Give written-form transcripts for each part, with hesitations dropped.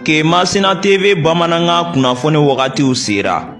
Kemasina TV bamanankan kunnafoni wagatiw sera.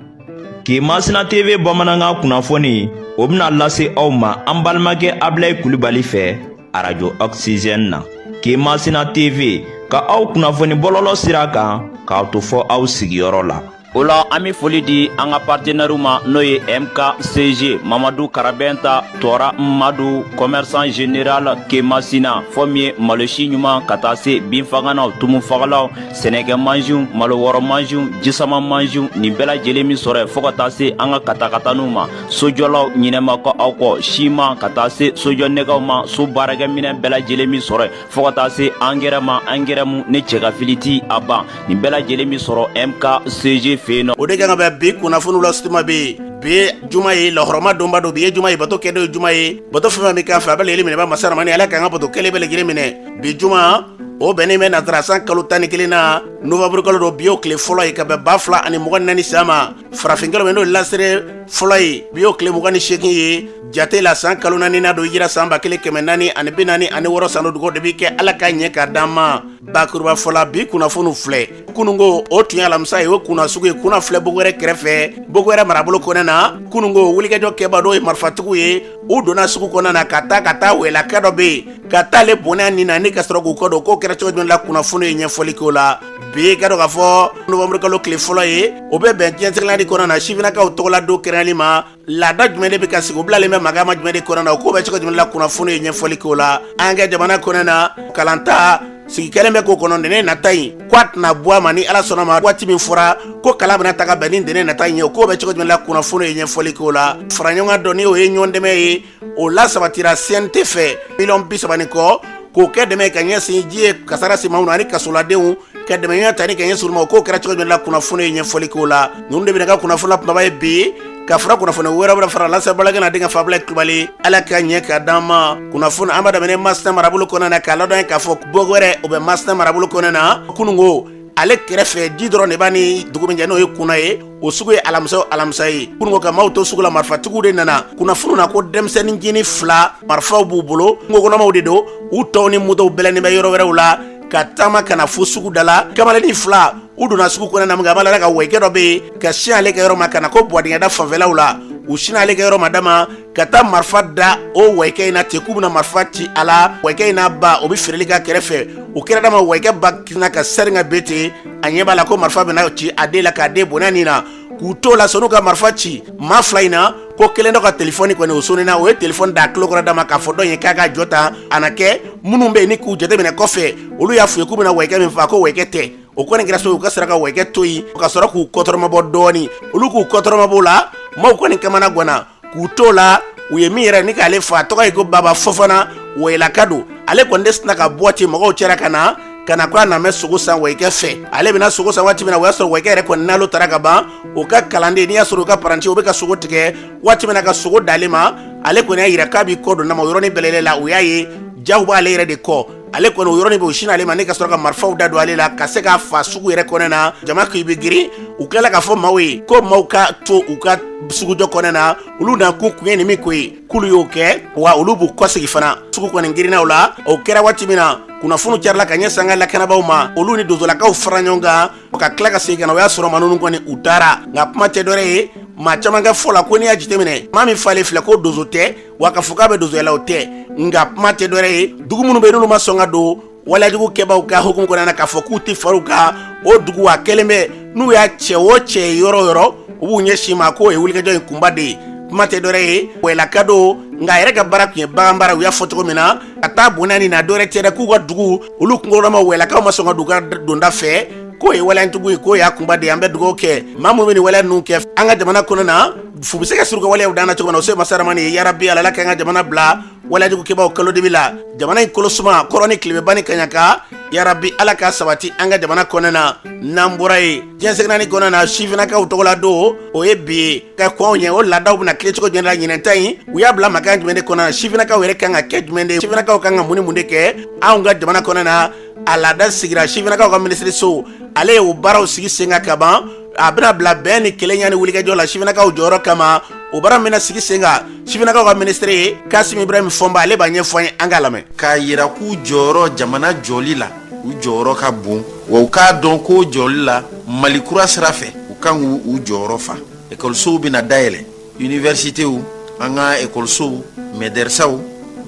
Kemasina TV bamanankan kunnafoni o bɛna lase aw ma an balimakɛ Abilayi Kulibali fɛ arajo Oxygène na. Kemasina TV ka aw kunnafoni bɔlɔlɔ sira kan k'aw to fɔ aw sigiyɔrɔ la. O la an bɛ foli di an ka partenaires ma, n'o ye MKCG Mamadu Karabɛnta Tɔra Madu, commerçant général Kemasina, fɔ min ye malosi ɲuman ka taa se binfaganaw, tumufagalaw, sɛnɛkɛ mansinw, malo wɔrɔ mansinw, jisama mansinw, nin bɛɛ lajɛlen min sɔrɔ yen, fo ka taa se an ka katakataniw ma, sojɔlaw ɲinɛma kɔ aw kɔ, siman ka taa se sojɔ nɛgɛw ma, so baarakɛminɛn bɛɛ lajɛlen min sɔrɔ yen, fo ka taa se angɛrɛ ma, angɛrɛ mu ne cɛ ka fili ti a ban, nin bɛɛ lajɛlen min sɔrɔ MKCG fɛ yen nɔ. O de kan ka bɛn bi kunnafoniw la. Sutuma bɛ yen, bi ye juma ye, lɔhɔrɔma donba don. Bi ye juma ye, bato kɛ don ye juma ye. Bato fɛn fɛn bɛ k'an fɛ, a bɛ lajɛlen minɛ masa ramani Ala k'an ka bato kɛlen bɛɛ lajɛlen minɛ. Bi juma, o bɛnnen bɛ natara san kalo 11 na, novembre kalo don. Bi y'o tile fɔlɔ ye ka bɛn 2024 san ma. Farafin kalo min n'o lasere fɔlɔ ye, bi y'o tile 28 ye jate la, san kalo naani na don, yira san 1446 san don. Dugawu de bɛ kɛ, Ala k'a ɲɛ k'a d'an ma. Bakuruba fɔla, bi kunnafoniw filɛ. Kununko, o tun ye alamisa ye, o kunna sugu ye kunna filɛ Bogowɛrɛ kɛrɛfɛ, Bogowɛrɛ marabolo kɔnɛ na. Kununko, wulikajɔ kɛba dɔw ye marifatigiw ye, u donna sugu kɔnɔna na ka taa wɛlakɛ dɔ bɛ yen, ka taa ale bonya nin na ni ka sɔrɔ k'u kɔ don. K'o kɛra cogo jumɛn la? Kunnafoni ye ɲɛfɔli k'o la. Bi ka dɔn k'a fɔ novembre kalo tile fɔlɔ ye, o bɛ bɛn diɲɛ kɔnɔ na, sifinnakaw tɔgɔla don kɛrɛnkɛrɛnli ma. Laada jumɛn de bɛ ka sigi? U bilalen bɛ magama jumɛn de kɔnɔ na? O ko bɛ cogo jumɛn la? Kunnafoni ye ɲɛfɔli k'o la. An ka jamana kɔnɔ na, kalanta sigi kɛlen bɛ k'o kɔnɔ ntɛnɛn nata in, ko a tɛna bɔ a ma ni Ala sɔnna ma. Waati min fɔra ko kalan bɛna ta ka bɛn ni ntɛnɛn nata in ye, o ko bɛ cogo jumɛn la? Kunnafoni ye ɲɛfɔli k'o la. Fara ɲɔgɔn kan dɔn ni o ye ɲɔgɔn dɛmɛ ye, o la sabatira CNT fɛ, miliyɔn 30 ni kɔ, k'o kɛ dɛmɛ ka ɲɛsin ji ye kasara se maaw ma ani kasoladenw, ka dɛmɛ ɲɔgɔn ta ni ka ɲɛsin olu ma. O ko kɛra cogo jumɛn la? Kunnafoni ye ɲɛfɔli k'o la. Ninnu de bɛna ka kunnafoni la kumaba ye bi, ka fara kunnafoni wɛrɛ bɛna fara lase balakɛ na denkɛ Fabila Kulubali. Ala ka ɲɛ ka d'an ma. Kunnafoni, an b'a daminɛ Masina marabolo kɔnɔna na, k'a ladɔn k'a fɔ Bogowɛrɛ, o bɛ Masina marabolo kɔnɔna na. Kununko, ale kɛrɛfɛ, ji dɔrɔn de b'a ni dugu min cɛ, n'o ye Kuna ye. O sugu ye alamisa o alamisa ye. Kununko, ka maaw to sugu la, marifatigiw de nana. Kunnafoni na ko denmisɛnnin jini fila, marifaw b'u bolo, kungokɔnɔmaw de don, u tɔw ni motow bɛlɛnnen bɛ yɔrɔ wɛrɛw la, ka taama ka na fo sugu da la. Kamalennin fila, u donna sugu kɔnɔ na min kɛ, a b'a la ka wɔyikɛ dɔ bɛ yen ka sin ale ka yɔrɔ ma ka na ko buwadingɛda fanfɛlaw la. U sinna ale ka yɔrɔ ma dama ka taa marifa da o wɔyikɛ in na ten, k'u bɛna marifa ci a la. Wɔyikɛ in n'a ba, o bɛ feereli k'a kɛrɛfɛ. O kɛra dama, wɔyikɛ ba sinna ka sɛri ka ben ten. A ɲɛ b'a la ko marifa bɛna ci a den la, k'a den bonya nin na. K'u to la, sɔnni ka marifa ci maa fila in na, ko kelen dɔ ka telefɔni kɔni o sonnina. O ye telefɔni da tulo kɔrɔ dama k'a fɔ dɔ ye k'a ka jɔ ta. A na kɛ minnu bɛ yen ni k'u jateminɛ kɔfɛ, olu y'a f'u ye k'u bɛna wɔyikɛ min faa, ko wɔyikɛ tɛ. O kɔni kɛra sababu u ka sɔrɔ ka wɔyikɛ to yen, ka sɔrɔ k'u kɔtɔrɔmabɔ dɔɔni. Olu k'u kɔtɔrɔmabɔ la, maaw kɔni kamana ganna. K'u to la, u ye min yɛrɛ ni k'ale fa, tɔgɔ ye ko Baba Fofana, wɔyilaka don. Ale kɔni de sinna ka bɔ ten mɔgɔw cɛra ka na ka na ko a nana sogo san wɔyikɛ fɛ. Ale bɛna sogo san waati min na, o y'a sɔrɔ wɔyikɛ yɛrɛ kɔni n'alo taara ka ban. O ka kalanden, n'i y'a sɔrɔ u ka paranti, u bɛ ka sogo tigɛ waati min na, ka sogo d'ale ma, ale kɔni y'a yira k'a b'i kɔ don nama. O yɔrɔnin bɛlɛlen la, u y'a ye jaw b'ale yɛrɛ de kɔ. Ale kɔni, o yɔrɔnin bɛ, u sinna ale ma ne ka sɔrɔ ka marifaw da don ale la, ka se k'a fa sugu yɛrɛ kɔnɛ na. Jama k'i bɛ girin. U tilala k'a fɔ maaw ye ko maaw ka to u ka sugujɔ kɔnɛ na, olu na kun kun ye nin min ko ye, k'olu y'o kɛ, wa olu b'u kɔsegin fana. Sugu kɔni girinna o la. O kɛra waati min na, kunnafoni carila ka ɲɛsin an ka lakanabaaw ma. Olu ni donsolakaw fara ɲɔgɔn kan ka tila ka segin ka na, o y'a sɔrɔ maa ninnu kɔni u taara. Nka kuma tɛ dɔwɛrɛ ye, maa caman ka fɔ la ko n'i y'a jateminɛ, maa min falen filɛ, ko donso tɛ, wa ka fɔ k'a bɛ donsoya la, o tɛ. Nka kuma tɛ dɔwɛrɛ ye, dugu minnu bɛ yen n'olu ma sɔn ka don waleyajugu kɛbaaw ka hukumu kɔnɔna na, k'a fɔ k'u tɛ far'u kan, o dugu a kɛlen bɛ n'u y'a cɛ o cɛ yɔrɔ o yɔrɔ, u b'u ɲɛsin ma k'o ye wulikajɔ in kunba de ye. Kuma tɛ dɔwɛrɛ ye, wɔyilaka don, nka a yɛrɛ ka baara tun ye bagan baara. U y'a fɔ cogo min na, ka taa bonya nin na, dɔwɛrɛ tɛ dɛ, k'u ka dugu olu kungokɔnɔma wɔyilakaw ma sɔn ka don u ka donda fɛ, k'o ye waleyajugu ye, k'o y'a kunba de ye. An bɛ dugawu kɛ maa minnu bɛ nin waleya ninnu kɛ an ka jamana kɔnɔ na, fu bɛ se ka siri u ka waleyaw dan na cogo min na. O se masa ramani ye. Yarabi Ala k'an ka jamana bila waleyajugu kɛbaaw kalo dibi la. Jamana in kolo suma kɔrɔ ni tilebeba ni kaɲaka, yarabi Ala ka sabati an ka jamana kɔnɔ na. N'an bɔra yen, diɲɛ seginani kɔnɔ na, sifinnakaw tɔgɔla don, o ye bi ye, ka kɔn ɲɛ o laadaw bɛna tile cogo jumɛn la ɲinɛn ta in? U y'a bila makan jumɛn de kɔnɔ na? Sifinnakaw yɛrɛ kan ka kɛ jumɛn de? Sifinnakaw kan ka mun ni mun de kɛ anw ka jamana kɔnɔ na? A laada sigira sifinnakaw ka minisiriso, ale ye o baaraw sigi sen kan ka ban. A bɛna bila bɛn ni kelenya ni wulikajɔ la sifinnakaw jɔyɔrɔ kama. O baara bɛna sigi sen kan, sifinnakaw ka minisiri ye Kasim Ibrahim Fɔnba, ale b'a ɲɛfɔ an ye, an k'a lamɛn. K'a yira k'u jɔyɔrɔ jamana jɔli la. U jɔyɔrɔ ka bon, wa u k'a dɔn ko jɔli la Mali kura sira fɛ, u kan k'u jɔyɔrɔ fa. Ekɔlisow bɛna dayɛlɛ, universitéw, an ka ekɔlisow, mɛdɛrisaw,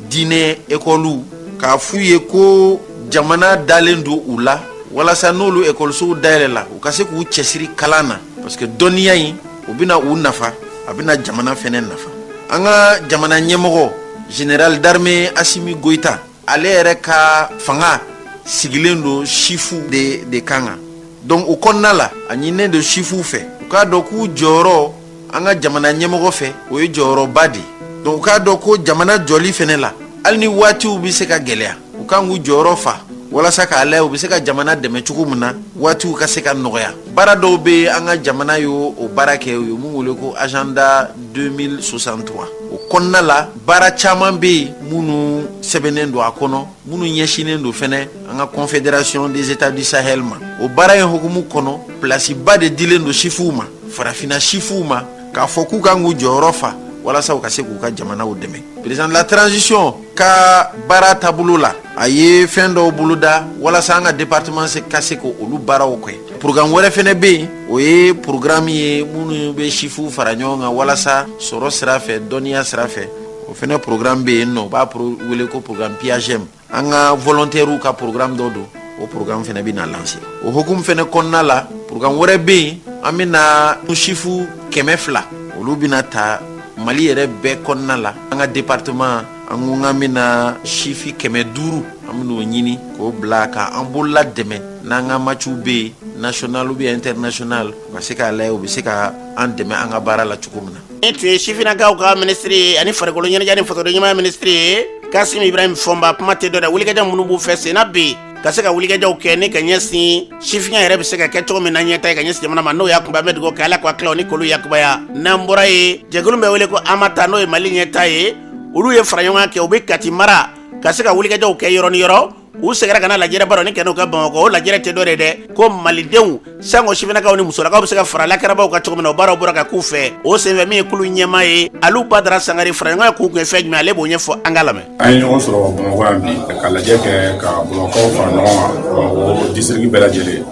diinɛ ekɔliw, k'a f'u ye ko jamana dalen don u la, walasa n'olu ekɔlisow dayɛlɛ la, u ka se k'u cɛsiri kalan na, parce que dɔnniya in, o bɛna u nafa, a bɛna jamana fɛnɛ nafa. An ka jamana ɲɛmɔgɔ, général d'armée Asimi Goyita, ale yɛrɛ ka fanga sigilen don sifu de kan kan. Donc o kɔnɔna la, a ɲininen don sifuw fɛ, u k'a dɔn k'u jɔyɔrɔ an ka jamana ɲɛmɔgɔ fɛ, o ye jɔyɔrɔba de ye. Donc u k'a dɔn ko jamana jɔli fɛnɛ la, hali ni waatiw bɛ se ka gɛlɛya, u kan k'u jɔyɔrɔ fa walasa k'a lajɛ u bɛ se ka jamana dɛmɛ cogo min na, waatiw ka se ka nɔgɔya. Baara dɔw bɛ yen, an ka jamana y'o o baara kɛ, u ye mun wele ko agenda 2063. O kɔnɔna la, baara caman bɛ yen minnu sɛbɛnnen don a kɔnɔ, minnu ɲɛsinnen don fɛnɛ an ka Confédération des États du Sahel ma. O baara in hukumu kɔnɔ, pilasiba de dilen don sifuw ma, Farafinna sifuw ma, k'a fɔ k'u kan k'u jɔyɔrɔ fa walasa u ka se k'u ka jamanaw dɛmɛ. Président de la transition ka baara taabolo la, a ye fɛn dɔw boloda walasa an ka département ka se k'olu baaraw kɛ. Programme wɛrɛ fɛnɛ bɛ yen, o ye programme ye minnu bɛ sifuw fara ɲɔgɔn kan walasa sɔrɔ sira fɛ, dɔnniya sira fɛ. O fɛnɛ programme bɛ yen nɔ, u b'a wele ko programme PIAGEM. An ka volontaires ka programme dɔ don, o programme fɛnɛ bɛ na lancer. O hukumu fɛnɛ kɔnɔna la, programme wɛrɛ bɛ yen, an bɛna sifu 200, olu bɛna ta Mali yɛrɛ bɛɛ kɔnɔna la. An ka département, an ko k'an bɛna sifi 500, an bɛn'o ɲini k'o bila ka an bolola dɛmɛ n'an ka matchw bɛ yen, national ou bien international, u ka se k'a lajɛ u bɛ se ka an dɛmɛ an ka baara la cogo min na. Ni tun ye sifinnakaw ka minisiri ye ani farikolo ɲɛnajɛ ni fasoden ɲuman minisiri ye, Kasim Ibrahim Fɔnba. Kuma tɛ dɔ dɛ, wulikajɔ minnu b'u fɛ senna bi ka se ka wulikajɔw kɛ ni ka ɲɛsin sifinya yɛrɛ bɛ se ka kɛ cogo min na ɲɛta ye ka ɲɛsin jamana ma, n'o y'a kunbɛ, an bɛ dugawu kɛ Ala ka tilaw ni k'olu yakubaya. N'an bɔra yen, jɛkulu bɛ wele ko Amata, n'o ye Mali ɲɛta ye, olu ye fara ɲɔgɔn kɛ, u bɛ Kati mara ka se ka wulikajɔw kɛ yɔrɔ ni yɔrɔ. U seginna ka na lajɛrɛ dɔ ni kɛ n'u ka Bamakɔ. O lajɛrɛ tɛ dɔ de dɛ, ko malidenw sango sifinnakaw ni musolakaw bɛ se ka fara lakanabaaw kan cogo min na. O baaraw bɔra ka k'u fɛ. O senfɛ, min ye kulu ɲɛmaa ye, Alu Badara Sangare, fara ɲɔgɔn k'u kun ye fɛn jumɛn, ale b'o ɲɛfɔ, an ka lamɛn. An ye ɲɔgɔn sɔrɔ Bamakɔ yan bi ka lajɛ kɛ ka Bamakɔkaw fara ɲɔgɔn kan, Bamakɔ district bɛɛ lajɛlen,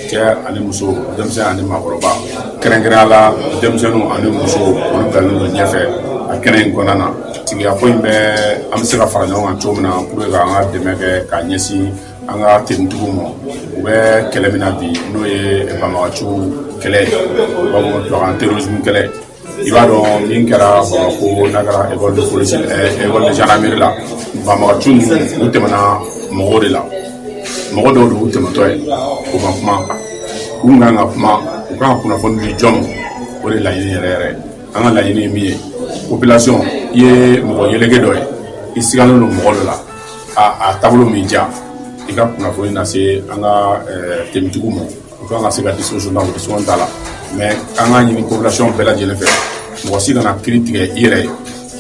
cɛ ani muso, denmisɛn ani maakɔrɔba, kɛrɛnkɛrɛnnenya la denmisɛnninw ani musow, olu bilalen don ɲɛfɛ a kɛnɛ in kɔnɔna na. Sigikafɔ in bɛ an bɛ se ka fara ɲɔgɔn kan cogo min na pour que k'an ka dɛmɛ kɛ ka ɲɛsin an ka tenitigiw ma, u bɛ kɛlɛ min na bi, n'o ye banbagaciw kɛlɛ ye, u b'a fɔ tubabukan terrorisme kɛlɛ. I b'a dɔn min kɛra Bamakɔ, n'a kɛra école de police, école de gendarmerie la, banbagaci ninnu, u tɛmɛna mɔgɔw de la, mɔgɔ dɔw de y'u tɛmɛtɔ ye, u ma kuma. U kun kan ka kuma, u kan ka kunnafoni di jɔn ma? O de ye laɲini yɛrɛ yɛrɛ. An ka laɲini ye min ye, population, i ye mɔgɔ yeleke dɔ ye, i sigalen don mɔgɔ dɔ la, a taabolo min diya, i ka kunnafoni lase an ka tenitigiw ma, u kan ka se ka disposition ta, o disposition t'a la. Mais an k'a ɲini population bɛɛ lajɛlen fɛ, mɔgɔ si kana kiiri tigɛ i yɛrɛ ye.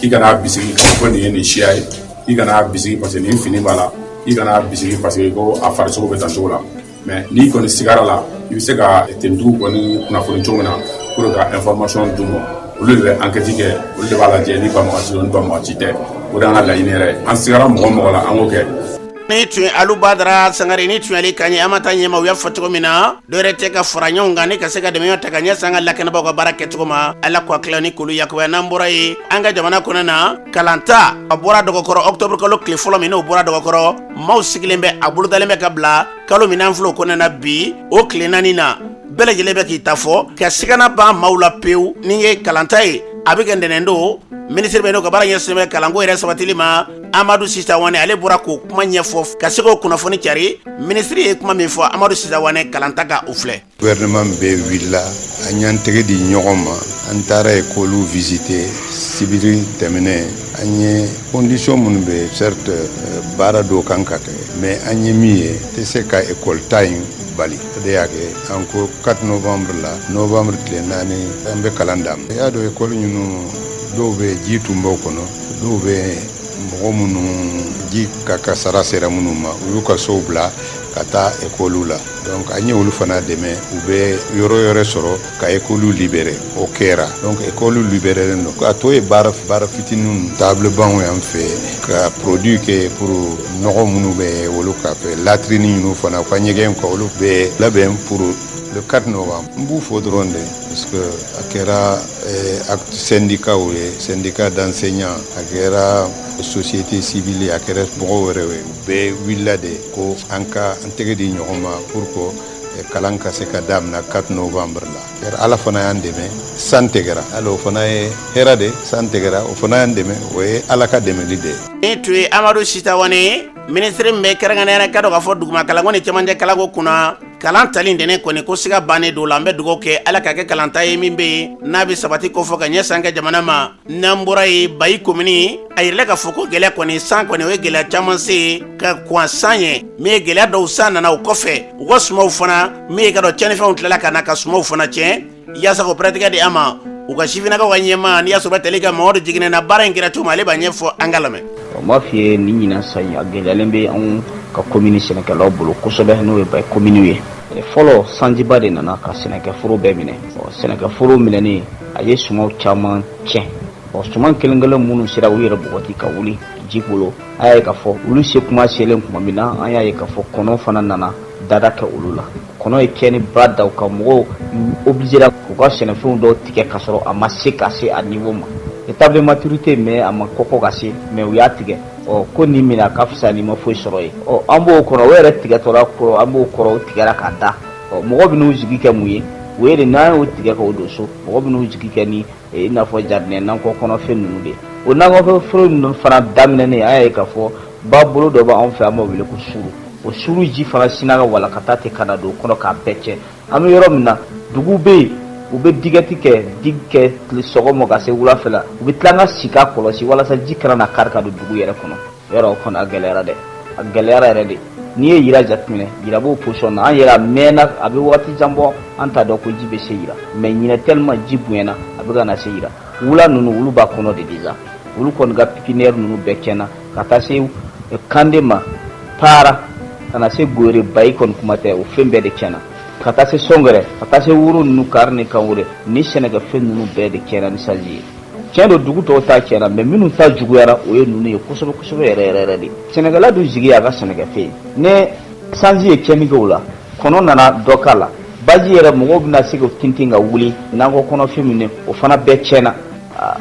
I kana bisigi k'a fɔ ko nin ye nin siya ye, i kana bisigi parce que nin fini b'a la, i kana bisigi parce que ko a farisogo bɛ tan cogo la. Mais n'i kɔni sigara la, i bɛ se ka tenitigiw kɔni kunnafoni cogo min na pour ka information d'u ma, olu de bɛ enquête kɛ, olu de b'a lajɛ ni banbagaci don ni banbagaci tɛ. O de y'an ka laɲini yɛrɛ ye. An sigara mɔgɔ mɔgɔ la, an k'o kɛ. Ni tun ye Alu Badara Sangare, ni tun y'ale kan ye, an ma taa ɲɛma. U y'a fɔ cogo min na, dɔwɛrɛ tɛ ka fara ɲɔgɔn kan ni ka se ka dɛmɛ ta ka ɲɛsin an ka lakanabaaw ka baara kɛcogo ma. Ala k'a tila ni k'olu yakubaya. N'an bɔra yen, an ka jamana kɔnɔ na, kalanta a bɔra dɔgɔkɔrɔ octobre kalo tile fɔlɔ min, n'o bɔra dɔgɔkɔrɔ, maaw sigilen bɛ, a bolodalen bɛ ka bila kalo min n'an filɛ o kɔnɔna na bi, o tile 4 na, bɛɛ lajɛlen bɛ k'i ta fɔ ka sigana ban maaw la pewu. Ni ye kalanta ye, a bɛ kɛ ntɛnɛn don. Minisiri bɛ n'o ka baara ɲɛsinnen bɛ kalanko yɛrɛ sabatili ma, Amadu Sisa Wane, ale bɔra k'o kuma ɲɛfɔ ka se k'o kunnafoni cari. Minisiri ye kuma min fɔ, Amadu Sisa Wane, kalanta ka o filɛ. Gouvernement bɛɛ wulila, an y'an tɛgɛ di ɲɔgɔn ma, an taara école visiter sibiri tɛmɛnen. An ye condition minnu bɛ, certes, baara dɔw kan ka kɛ, mais an ye min ye, tɛ se ka école ta in bali. O de y'a kɛ an ko 4 novembre la, novembre tile 4, an bɛ kalan daminɛ. I y'a dɔn, école ninnu dɔw bɛ, ji tun b'o kɔnɔ, dɔw bɛ, mɔgɔ minnu ji ka kasara sera minnu ma, u y'u ka sow bila ka ka taa ekɔliw la. Donc an ye olu fana dɛmɛ, u bɛ yɔrɔ yɔrɔ sɔrɔ ka ekɔliw libérer. O kɛra. Donc ekɔliw libérélen don. A tɔ ye baara baara fitininw, table banc y'an fɛ, ka produit kɛ pour nɔgɔ minnu bɛ olu ka fɛ, latrine ninnu fana, u ka ɲɛgɛn ka olu bɛɛ labɛn pour le 4 novembre. N b'u fo dɔrɔn de, parce que a kɛra syndicat ye, syndicat d'enseignants, a kɛra société civile, a kɛra mɔgɔw wɛrɛ ye, u bɛɛ wulila de ko an ka an tɛgɛ di ɲɔgɔn ma pour que kalan ka se ka daminɛ 4 novembre la. Ala fana y'an dɛmɛ, san tigɛra. Hali o fana ye hɛrɛ de, san tigɛra, o fana y'an dɛmɛ, o ye Ala ka dɛmɛli de ye. Ni tun ye Amadu Sitawane, minisiri min bɛ kɛrɛnkɛrɛnnenya ka dɔn k'a fɔ duguma kalanko ni cɛmancɛ kalanko kunna. Kalan tali ntɛnɛn kɔni ko siga bannen don la. An bɛ dugawu kɛ, Ala ka kɛ kalanta ye min bɛ yen n'a bɛ sabati kofɔ ka ɲɛ san kɛ jamana ma. N'an bɔra yen, Bayi komini, a yirala k'a fɔ ko gɛlɛya kɔni, san kɔni, o ye gɛlɛya caman se ka kɔn san ye min ye gɛlɛya dɔw. San nana o kɔfɛ, u ka sumaw fana min ye ka dɔn tiɲɛnifɛnw tilala ka na ka sumaw fana tiɲɛ. Yaasa k'o pɛrɛtigɛ di an ma, u ka sifinnakaw ka ɲɛmaa, n'i y'a sɔrɔ tali ka Mamadu Jiginɛ na, baara in kɛra cogo min, ale b'a ɲɛfɔ, an ka lamɛn. O m'a f'i ye, nin ɲinan san in, a gɛlɛyalen bɛ anw ka komini sɛnɛkɛlaw bolo kosɛbɛ, n'o ye Bayi komini ye. Fɔlɔ, sanjiba de nana ka sɛnɛkɛforo bɛɛ minɛ. Sɛnɛkɛforo minɛnen, a ye sumaw caman tiɲɛ. Ɔ suman kelen kelen minnu sera u yɛrɛ bɔgɔti ka wuli ji bolo, a y'a ye k'a fɔ olu se kuma selen tuma min na, an y'a ye k'a fɔ kɔnɔ fana nana dada kɛ olu la. Kɔnɔ ye tiɲɛniba da u kan, mɔgɔw obligéra k'u ka sɛnɛfɛnw dɔw tigɛ ka sɔrɔ a ma se ka se a niveau ma, étape de maturité, mais a ma kɔkɔ ka se, mais u y'a tigɛ. Ɔ ko nin minɛ a ka fisa ni ma foyi sɔrɔ ye. Ɔ an b'o kɔnɔ, o yɛrɛ tigɛtɔla kɔrɔ, an b'o kɔrɔ, o tigɛra k'a da. Ɔ mɔgɔ bɛ n'u jigi kɛ mun ye? O ye de n'an y'o tigɛ k'o don so, mɔgɔ bɛ n'u jigi kɛ ni i n'a fɔ jardin nakɔ kɔnɔfɛn ninnu de. O nakɔ foro ninnu fana daminɛnen, an y'a ye k'a fɔ ba bolo dɔ b'anw fɛ, an b'o wele ko suru. O suru ji fana sinna ka walakata ten ka na don o kɔnɔ k'a bɛɛ tiɲɛ. An bɛ yɔrɔ min na, dugu bɛ yen, u bɛ diguette kɛ, digue kɛ tile sɔgɔma ka se wulafɛ la, u bɛ tila ka sigi k'a kɔlɔsi walasa ji kana na kari ka don dugu yɛrɛ kɔnɔ. Yɔrɔ o kɔni, a gɛlɛyara dɛ, a gɛlɛyara yɛrɛ de. N'i ye Yira jateminɛ, Yira b'o position na. An yɛrɛ, a mɛnna, a bɛ waati jan bɔ, an t'a dɔn ko ji bɛ se Yira, mais ɲinɛ, tellement ji bonyana, a bɛ ka na se Yira. Wula ninnu, olu b'a kɔnɔ de déjà, olu kɔni ka pépinière ninnu bɛɛ tiɲɛna, ka taa se Kande ma, Paara, ka na se Goyere. Bayi kɔni, kuma tɛ, o fɛn bɛɛ de tiɲɛna, ka taa se Sɔngɛrɛ, ka taa se Wuro ninnu, Kari ni Kanwure. Ni sɛnɛkɛfɛn ninnu bɛɛ de tiɲɛna ni sanji ye. Tiɲɛ don, dugu tɔw ta tiɲɛna, mais minnu ta juguyara, o ye ninnu ye kosɛbɛ kosɛbɛ yɛrɛ yɛrɛ yɛrɛ de. Sɛnɛkɛla dun jigi y'a ka sɛnɛkɛfɛn ye. Ne sanji ye tiɲɛni kɛ o la, kɔnɔ nana dɔ k'a la, baji yɛrɛ, mɔgɔw bɛna se ka tintin ka wuli nakɔ kɔnɔfɛn min, o fana bɛɛ tiɲɛna.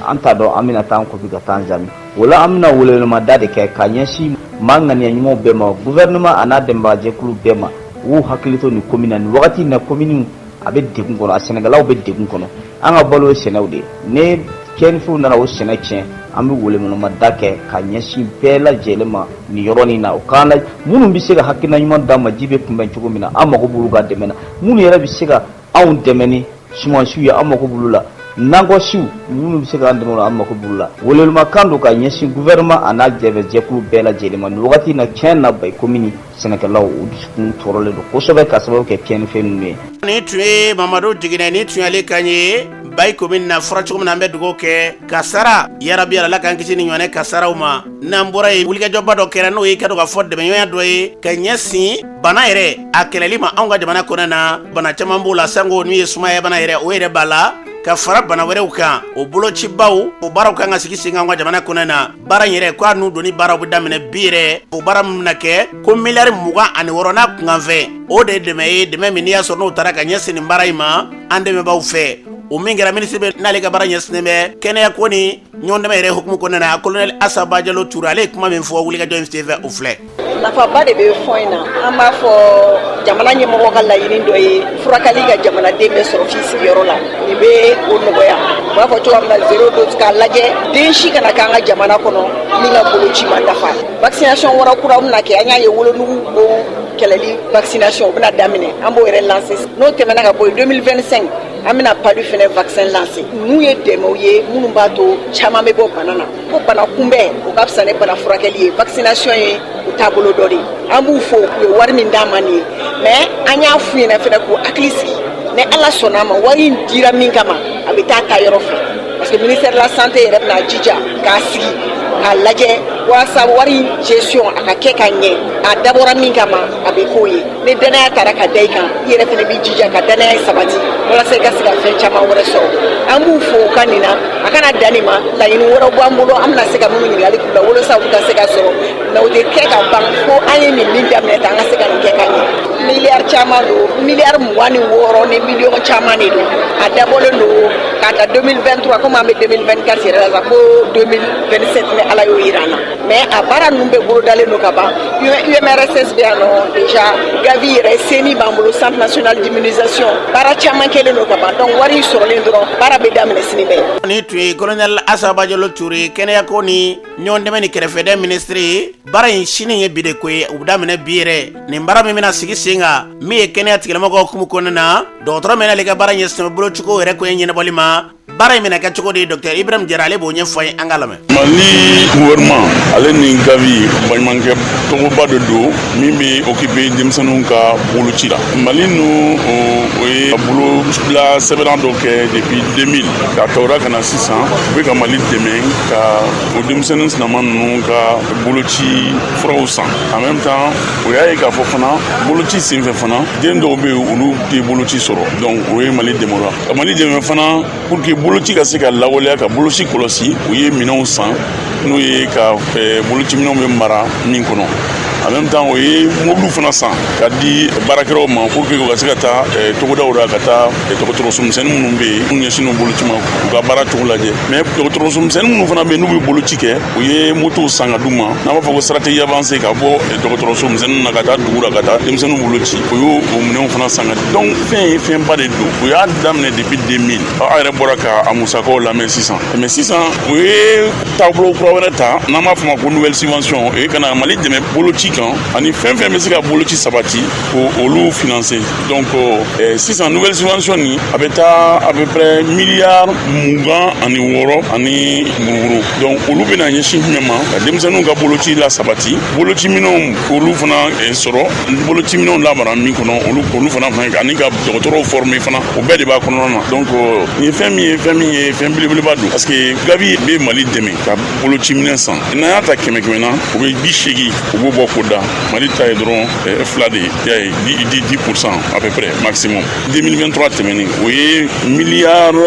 An t'a dɔn an bɛna taa an kɔbi ka taa an jaabi o la. An bɛna welewelema de kɛ ka ɲɛsin maa ŋaniya ɲumanw bɛɛ ma, gouvernement a n'a dɛmɛbagajɛkulu bɛɛ ma, u k'u hakili to nin commune na. Nin wagati in na, commune a bɛ degun kɔnɔ, a sɛnɛkɛlaw bɛ degun kɔnɔ. An ka balo ye sɛnɛw de ye. Ne tiɲɛnifɛnw nana o sɛnɛ tiɲɛ, an bɛ welewelema kɛ ka ɲɛsin bɛɛ lajɛlen ma nin yɔrɔnin na. O k'an la, minnu bɛ se ka hakilina ɲuman d'an ma ji bɛ kunbɛn cogo min na, an mago b'olu ka dɛmɛ na. Minnu yɛrɛ bɛ se ka anw dɛmɛ ni sumansiw ye, an mako b'olu la. Nakɔsiw, minnu bɛ se k'an dɛmɛ, an mako b'olu la. Welewelemakan don ka ɲɛsin gouvernement a n'a jɛkulu bɛɛ lajɛlen ma nin wagati in na. Tiɲɛ na, Bayi commune sɛnɛkɛlaw, u dusukun tɔɔrɔlen don kosɛbɛ ka sababu kɛ tiɲɛnifɛn ninnu ye. Nin tun ye Mamadu Jiginɛ, nin tun y'ale kan ye Bayi commune na. Fɔra cogo min na, an bɛ dugawu kɛ kasara yarabi, Ala k'an kisi ni ɲɔgɔnɛ kasaraw ma. N'an bɔra yen, wulikajɔba dɔ kɛra, n'o ye ka dɔn k'a fɔ dɛmɛɲɔgɔnya dɔ ye ka ɲɛsin bana yɛrɛ a kɛlɛli ma anw ka jamana kɔnɔ na. Bana caman b'o la, sanko n'u ye sumaya bana yɛrɛ, o yɛrɛ b'a la ka fara bana wɛrɛw kan. O bolocibaw, o baaraw kan ka sigi sen kan anw ka jamana kɔnɔ na. Baara in yɛrɛ ko a n'u doni baaraw bɛ daminɛ bi yɛrɛ. O baara min bɛna kɛ ko miliyari 26 n'a kunkanfɛn, o de ye dɛmɛ ye, dɛmɛ min n'i y'a sɔrɔ n'o taara ka ɲɛsin nin baara in ma an dɛmɛbaaw fɛ. O min kɛra, minisiri bɛ n'ale ka baara ɲɛsinnen bɛ kɛnɛya ko ni ɲɔgɔn dɛmɛ yɛrɛ hukumu kɔnɔna na, colonel Asa Bajalo Ture, ale ye kuma min fɔ wulikajɔ in senfɛ, o filɛ. Nafaba de bɛ fɔ in na. An b'a fɔ jamana ɲɛmɔgɔ ka laɲini dɔ ye furakɛli ka jamanaden bɛ sɔrɔ f'i sigiyɔrɔ la. Nin bɛ o nɔgɔya. U b'a fɔ cogoya min na, zéro dose, k'a lajɛ den si kana k'an ka jamana kɔnɔ min ka boloci ma dafa. Vaccination wɛrɛ kura bɛna kɛ. An y'a ye, wolonugu bon kɛlɛli vaccination, o bɛna daminɛ, an b'o yɛrɛ lancer. N'o tɛmɛna ka bɔ yen, 2025, an bɛna palu fɛnɛ vaccin lancer. Ninnu ye dɛmɛw ye minnu b'a to caman bɛ bɔ bana na. Ko bana kunbɛn, o ka fisa ni bana furakɛli ye. Vaccination ye o taabolo dɔ de ye. An b'u fo, u ye wari min d'an ma nin ye, mais an y'a f'u ɲɛna fɛnɛ k'u hakili sigi, ni Ala sɔnna a ma, wari in dira min kama, a bɛ taa ta yɔrɔ fɛ, parce que ministère de la Santé yɛrɛ bɛna jija k'a sigi k'a lajɛ. Walasa wari gestion a ka kɛ ka ɲɛ, a dabɔra min kama, a bɛ k'o ye. Ni danaya taara ka da i kan, i yɛrɛ fana b'i jija ka danaya sabati walasa i ka se ka fɛn caman wɛrɛ sɔrɔ. An b'u fo u ka nin na. A kana dan nin ma, laɲini wɛrɛw b'an bolo, an bɛna se ka minnu ɲininkali k'u la walasa olu ka se ka sɔrɔ. Mais o tɛ kɛ ka ban fo an ye nin min daminɛ tan, an ka se ka nin kɛ ka ɲɛ. Miliyari caman don, miliyari 26 ni miliyɔn caman de don. A dabɔlen don k'a ta 2023, komi an bɛ 2024 yɛrɛ la sa, fo 2027, ni Ala y'o yira an na. Mais a baara ninnu bɛɛ bolodalen don ka ban. UMRSS bɛ yan nɔ déjà, Gavi yɛrɛ, CNI b'an bolo, Centre national d'immunisation, baara caman kɛlen don ka ban. Donc wari sɔrɔlen dɔrɔn, baara bɛ daminɛ sini bɛɛ. Ni tun ye colonel Asa Bajalo Ture, kɛnɛyako ni ɲɔgɔn dɛmɛ ni kɛrɛfɛdɛn minisiri ye. Baara in sini ye bi de ko ye, u bɛ daminɛ bi yɛrɛ. Nin baara min bɛna sigi sen kan, min ye kɛnɛya tigilamɔgɔw hukumu kɔnɔna na, dɔgɔtɔrɔ min n'ale ka baara ɲɛsin bolocogo yɛrɛ ko ye ɲɛnabɔli ma, baara in bɛna kɛ cogo di, docteur Ibrahim Jara, ale b'o ɲɛfɔ an ye, an ka lamɛn. Mali gouvernement ale ni Gavi, baɲumankɛ tɔgɔba de don min bɛ occuper denmisɛnninw ka boloci la. Mali nu o ye bolobila sɛbɛnna dɔ kɛ depuis 2000 ka tawura ka na sisan, u bɛ ka Mali dɛmɛ ka o denmisɛnnin sinama ninnu ka boloci furaw san. En même temps, o y'a ye k'a fɔ fana, boloci senfɛ fana, den dɔw bɛ yen, olu tɛ boloci sɔrɔ. Donc o ye Mali dɛmɛ o la, ka Mali dɛmɛ fana pour que boloci ka se ka lawaleya, ka boloci kɔlɔsi. U ye minɛnw san, n'o ye ka bolociminɛnw bɛ mara min kɔnɔ. En même temps, o ye mobiliw fana san ka di baarakɛlaw ma pour que u ka se ka taa togodaw la, ka taa dɔgɔtɔrɔso misɛnnin minnu bɛ yen n'u ɲɛsinnen boloci ma, u ka baara cogo lajɛ. Mais dɔgɔtɔrɔso misɛnnin minnu fana bɛ yen n'u bɛ boloci kɛ, u ye motow san ka d'u ma, n'an b'a fɔ ko stratégie avancée, ka bɔ dɔgɔtɔrɔso misɛnninw na ka taa dugu la, ka taa denmisɛnninw bolo ci. O y'o o minɛnw fana san ka di. Donc fɛn ye fɛnba de don, u y'a daminɛ depuis 2000. Aw yɛrɛ bɔra ka a musakaw lamɛn sisan. Mais sisan, u ye taabolo kura wɛrɛ ta, n'an b'a fɔ ma ko nouvelle subvention. O ye ka na Mali dɛmɛ boloci kan ani fɛn fɛn bɛ se ka boloci sabati, ko olu financer. Donc sisan, nouvelle subvention nin, a bɛ taa à peu près miliyari 26 ani buruburu. Donc olu bɛna ɲɛsin jumɛn ma? Ka denmisɛnninw ka boloci la sabati, bolociminɛnw olu fana sɔrɔ, bolociminɛnw lamara min kɔnɔ, olu fana, ani ka dɔgɔtɔrɔw former fana, o bɛɛ de b'a kɔnɔna na. Donc nin ye fɛn min ye, fɛn min ye fɛn belebeleba don, parce que Gavi bɛ Mali dɛmɛ ka bolociminɛn san. N'an y'a ta kɛmɛ kɛmɛ na, u bɛ 80, u b'o bɔ k'o da. Mali ta ye dɔrɔn 2 de ye, i y'a ye, 10 % à peu près maximum. 2023 tɛmɛnen, o ye miliyari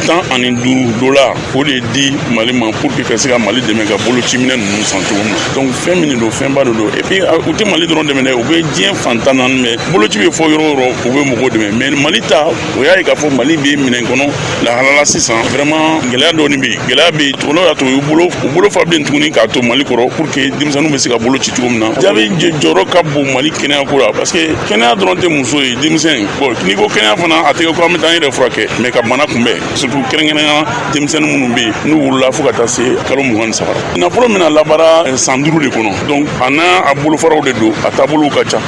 15 dollars, o de di Mali ma pour que ka se ka Mali dɛmɛ ka bolociminɛn ninnu san cogo min na. Donc fɛn min don, fɛnba de don. Et puis u tɛ Mali dɔrɔn dɛmɛ dɛ, u bɛ diɲɛ fan 14 bɛɛ. Boloci bɛ fɔ yɔrɔ o yɔrɔ, u bɛ mɔgɔw dɛmɛ. Mais Mali ta, o y'a ye k'a fɔ Mali bɛ minɛn kɔnɔ lahalala sisan, vraiment gɛlɛya dɔɔni bɛ yen, gɛlɛya bɛ yen. O y'a to u bolo fa bilen tuguni k'a to Mali kɔrɔ pour que denmisɛnninw bɛ se ka bolo ci cogo min na. Gavi jɔyɔrɔ ka bon Mali kɛnɛya ko la, parce que kɛnɛya dɔrɔn tɛ muso ye, denmisɛn. Bon, n'i ko kɛnɛya fana, a tɛ kɛ ko an bɛ taa an yɛrɛ furakɛ, mais ka bana kunbɛn, surtout kɛrɛnkɛrɛnnenya denmisɛnnin minnu bɛ yen n'u wolola fo ka taa se kalo 23 la. Nafolo bɛna labaara san 5 de kɔnɔ. Donc a n'a a bolofaraw de don, a taabolow ka ca.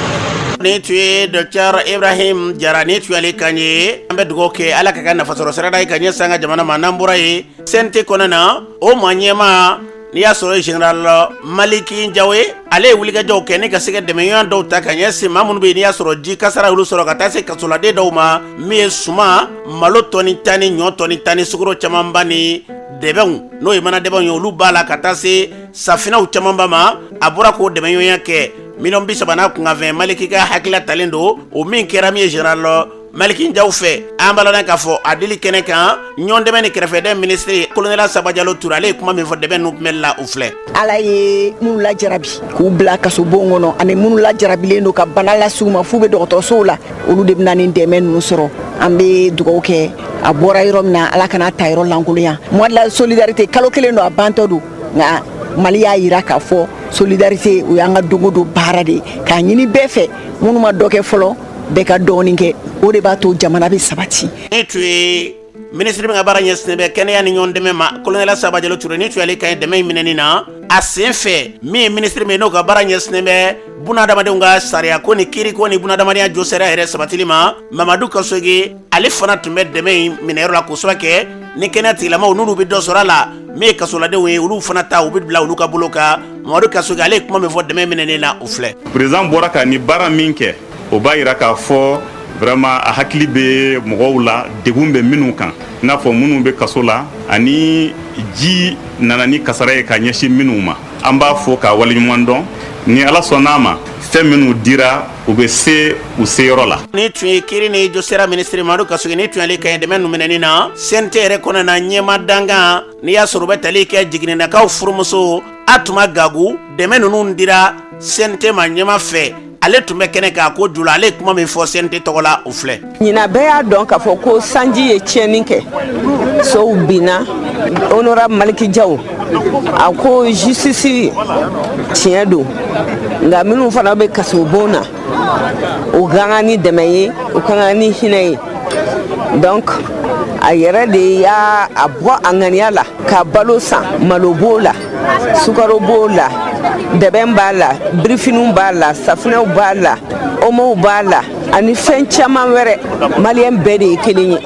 Ni tun ye docteur Ibrahim Jara, ni tun y'ale kan ye. An bɛ dugawu kɛ, Ala ka kɛ nafasɔrɔ sirada ye ka ɲɛsin an ka jamana ma. N'an bɔra yen, CNT kɔnɔna na, o maa ɲɛmaa, n'i y'a sɔrɔ général Maliki Jawe, ale ye wulikajɔw kɛ ni ka se ka dɛmɛɲɔgɔn dɔw ta ka ɲɛsin maa minnu bɛ yen n'i y'a sɔrɔ ji kasara y'olu sɔrɔ, ka taa se kasoladen dɔw ma, min ye suma malo tɔni 10 ni ɲɔ tɔni 10 ni sukaro camanba ni dɛbɛnw, n'o ye mana dɛbɛnw ye, olu b'a la, ka taa se safinɛw camanba ma. A bɔra k'o dɛmɛɲɔgɔnya kɛ, miliyɔn 30 n'a kunkanfɛn. Maliki ka hakilila talen don o min kɛra min ye général Maliki Jaw fɛ. An b'a la k'a fɔ a deli kɛnɛ kan, ɲɔgɔn dɛmɛ ni kɛrɛfɛdɛn minisiri, colonel Asa Bajalo Ture, ale ye kuma min fɔ dɛmɛ ninnu kunbɛli la, o filɛ. Ala ye minnu lajarabi k'u bila kasobon kɔnɔ, ani minnu lajarabilen don ka bana las'u ma f'u bɛ dɔgɔtɔrɔsow la, olu de bɛna nin dɛmɛ ninnu sɔrɔ. An bɛ dugawu kɛ, a bɔra yɔrɔ min na, Ala kana ta yɔrɔ lankolonya. Mois de la solidarité, kalo kelen don, a bantɔ don, nka Mali y'a yira k'a fɔ solidarité, o y'an ka don o don baara de ye. K'a ɲini bɛɛ fɛ, minnu ma dɔ kɛ fɔlɔ, bɛɛ ka dɔɔnin kɛ, o de b'a to jamana bɛ sabati. Ne tun ye minisiri min ka baara ɲɛsinnen bɛ kɛnɛya ni ɲɔgɔn dɛmɛ ma, colonel Asa Bajalo Ture, ni tun y'ale kan ye dɛmɛ in minɛni na. A sen fɛ, min ye minisiri min n'o ka baara ɲɛsinnen bɛ bunadamadenw ka sariya ko ni kiiri ko ni bunadamadenya jo sariya yɛrɛ sabatili ma, Mamadu Kasoge, ale fana tun bɛ dɛmɛ in minɛyɔrɔ la kosɛbɛ kɛ ni kɛnɛya tigilamaw n'olu bɛ dɔ sɔrɔ a la, min ye kasoladenw ye, olu fana ta, u bɛ bila olu ka bolo kan. Mamadu Kasoge, ale ye kuma min fɔ dɛmɛ minɛnen na, o filɛ. Président bɔra ka ni baara min kɛ, o b'a yira k'a fɔ vraiment a hakili bɛ mɔgɔw la, degun bɛ minnu kan, i n'a fɔ minnu bɛ kaso la ani ji nana ni kasara ye ka ɲɛsin minnu ma. An b'a fo k'a waleɲuman dɔn. Ni Ala sɔnn'a ma, fɛn minnu dira, u bɛ se u seyɔrɔ la. Nin tun ye kiri ni josira minisiri Mamadu Kasoge, nin tun y'ale kan ye dɛmɛ ninnu minɛni na CNT yɛrɛ kɔnɔna na. Ɲɛma dankan, n'i y'a sɔrɔ u bɛ tali kɛ jiginnakaw furumuso Atuma Gagu, dɛmɛ ninnu dira CNT ma ɲɛma fɛ, ale tun bɛ kɛnɛ kan ko jula. Ale ye kuma min fɔ CNT tɔgɔ la, o filɛ. Ɲinan, bɛɛ y'a dɔn k'a fɔ ko sanji ye tiɲɛni kɛ, sow binna. Honorable Maliki Jaw a ko justice tiɲɛ don, nka minnu fana bɛ kasobon na, o ka kan ni dɛmɛ ye, o ka kan ni hinɛ ye. Donc a yɛrɛ de y'a a bɔ a ŋaniya la ka balo san. Malo b'o la, sukaro b'o la, dɛbɛn b'a la, birifiniw b'a la, safunɛw b'a la, omow b'a la, ani fɛn caman wɛrɛ. Maliyɛn bɛɛ de ye kelen ye,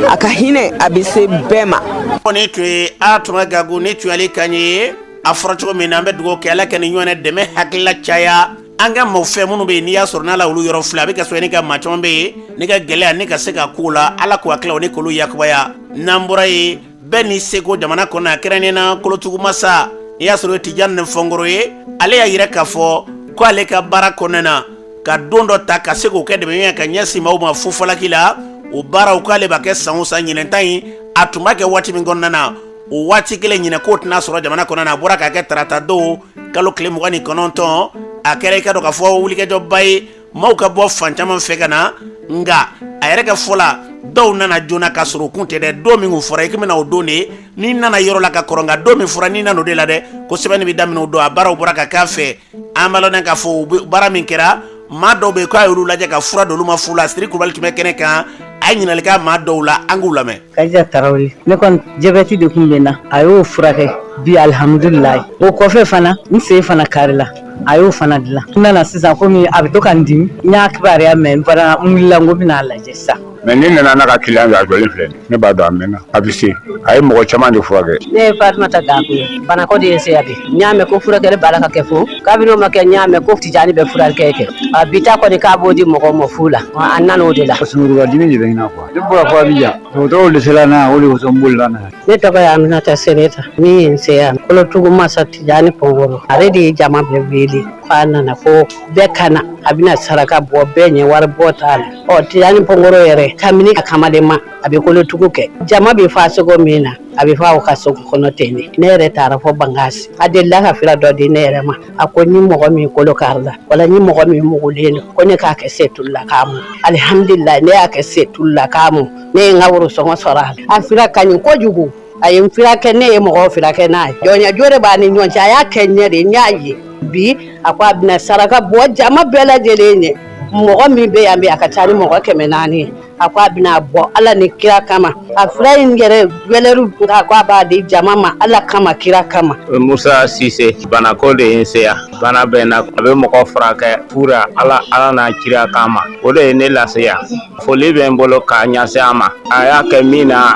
a ka hinɛ a bɛ se bɛɛ ma. Nin tun ye Atuma Gagu, nin tun y'ale kan ye. A fɔra cogo min na, an bɛ dugawu kɛ, Ala ka nin ɲɔgɔn dɛmɛ hakilila caya an ka maaw fɛ minnu bɛ yen, n'i y'a sɔrɔ n'a la olu yɔrɔ filɛ, a bɛ ka sɔrɔ ni ka maa caman bɛ yen ni ka gɛlɛya ni ka se ka ko la, Ala k'u hakililaw ni k'olu yakubaya. N'an bɔra yen, bɛɛ n'i seko jamana kɔnɔ, a kɛrɛnnen na kolotugumasa, n'i y'a sɔrɔ Tijani Fɔnkɔrɔ ye, ale y'a yira k'a fɔ ko ale ka baara kɔnɔna na, ka don dɔ ta ka se k'o kɛ dɛmɛ ye ka ɲɛsin maaw ma fufalaki la, o baaraw k'ale b'a kɛ san o san. Ɲinɛn ta in, a tun b'a kɛ waati min kɔnɔna na, o waati kelen ɲinɛ k'o tɛna sɔrɔ jamana kɔnɔna na. A bɔra k'a kɛ tarata don, kalo tile 29. A kɛra, i ka dɔn k'a fɔ, wulikajɔba ye, maaw ka bɔ fan caman fɛ ka na. Nka a yɛrɛ ka fɔ la, dɔw nana joona ka sɔrɔ u kun tɛ dɛ. Don min kun fɔra i bɛna, o don de n'i nana yɔrɔ la ka kɔrɔ, nka don min fɔra, n'i nana o de la dɛ, ko sɛbɛnni bɛ daminɛ o don. A baaraw bɔra ka k'a fɛ. An b'a lɔn k'a fɔ baara min kɛra, maa dɔw bɛ yen k'a y'olu lajɛ ka fura d'olu ma fu la. Siri Kulubali tun bɛ kɛnɛ kan, a ye ɲininkali kɛ maa dɔw la, an k'u lamɛn. Kadija Tarawele. Ne kɔni, jabɛti de tun bɛ n na, a y'o furakɛ bi, alihamudulilayi. O kɔfɛ fana, n sen fana karila, a y'o fana dilan. N nana sisan, komi a bɛ to ka n dimi, n y'a kibaruya mɛn, n fana n wulila n ko n bɛna a lajɛ sisan. Mais ne nana n'a ka client ye, a jɔlen filɛ, ne b'a dɔn a mɛnna, a bɛ se, a ye mɔgɔ caman de furakɛ. Ne ye Fatumata Dako ye. Banako de ye se yan bi. N y'a mɛn ko furakɛli b'a la ka kɛ fo kabini o ma kɛ, n y'a mɛn ko Tijani bɛ furakɛ kɛ. A bi ta kɔni, k'a b'o di mɔgɔw ma fu la, an nana o de la. Sunkuruba dimi de bɛ n na quoi. Ne bɔra fo Abidjan, dɔgɔtɔrɔw dɛsɛla n na, o de kosɔn n bolila na. Ne tɔgɔ ye Aminata Sereta. Min ye n se yan, kolotugu masa Tijani Pɔnkɔrɔ, ale de ye jama bɛɛ wele k'a nana ko bɛɛ ka na, a bɛna saraka bɔ bɛɛ ɲɛ, wari bɔ t'a la. Ɔ Tijani Pɔnkɔrɔ yɛrɛ, kabini a kamalenma, a bɛ kolotugu kɛ. Jama bɛ fa sogo min na, a bɛ fa o ka sogo kɔnɔ ten de. Ne yɛrɛ taara fɔ Bankasi, a delila ka fura dɔ di ne yɛrɛ ma. A ko ni mɔgɔ min kolo karila wala ni mɔgɔ min mugulen don, ko ne k'a kɛ setulu la k'a mu. Alihamudulila, ne y'a kɛ setulu la k'a mu, ne ye n ka worosɔngɔ sɔrɔ a la. A fura ka ɲi kojugu, a ye n furakɛ, ne ye mɔgɔw furakɛ n'a ye. Jɔnya jo de b'a ni ɲɔgɔn cɛ, a y'a kɛ ɲɛ de, n y'a ye bi. A ko a bɛna saraka bɔ jama bɛɛ lajɛlen ye. Mɔgɔ min bɛ yan bi, a ka ca ni mɔgɔ 400 ye. A ko a bɛna bɔ Ala ni kira kama. A fura in yɛrɛ valeur, a ko a b'a di jama ma Ala kama, kira kama. Musa Sise. Banako de ye n se yan. Bana bɛ n na, a bɛ mɔgɔ furakɛ fura Ala, Ala n'a kira kama, o de ye ne lase yan. Foli bɛ n bolo k'a ɲɛsin a ma, a y'a kɛ min na,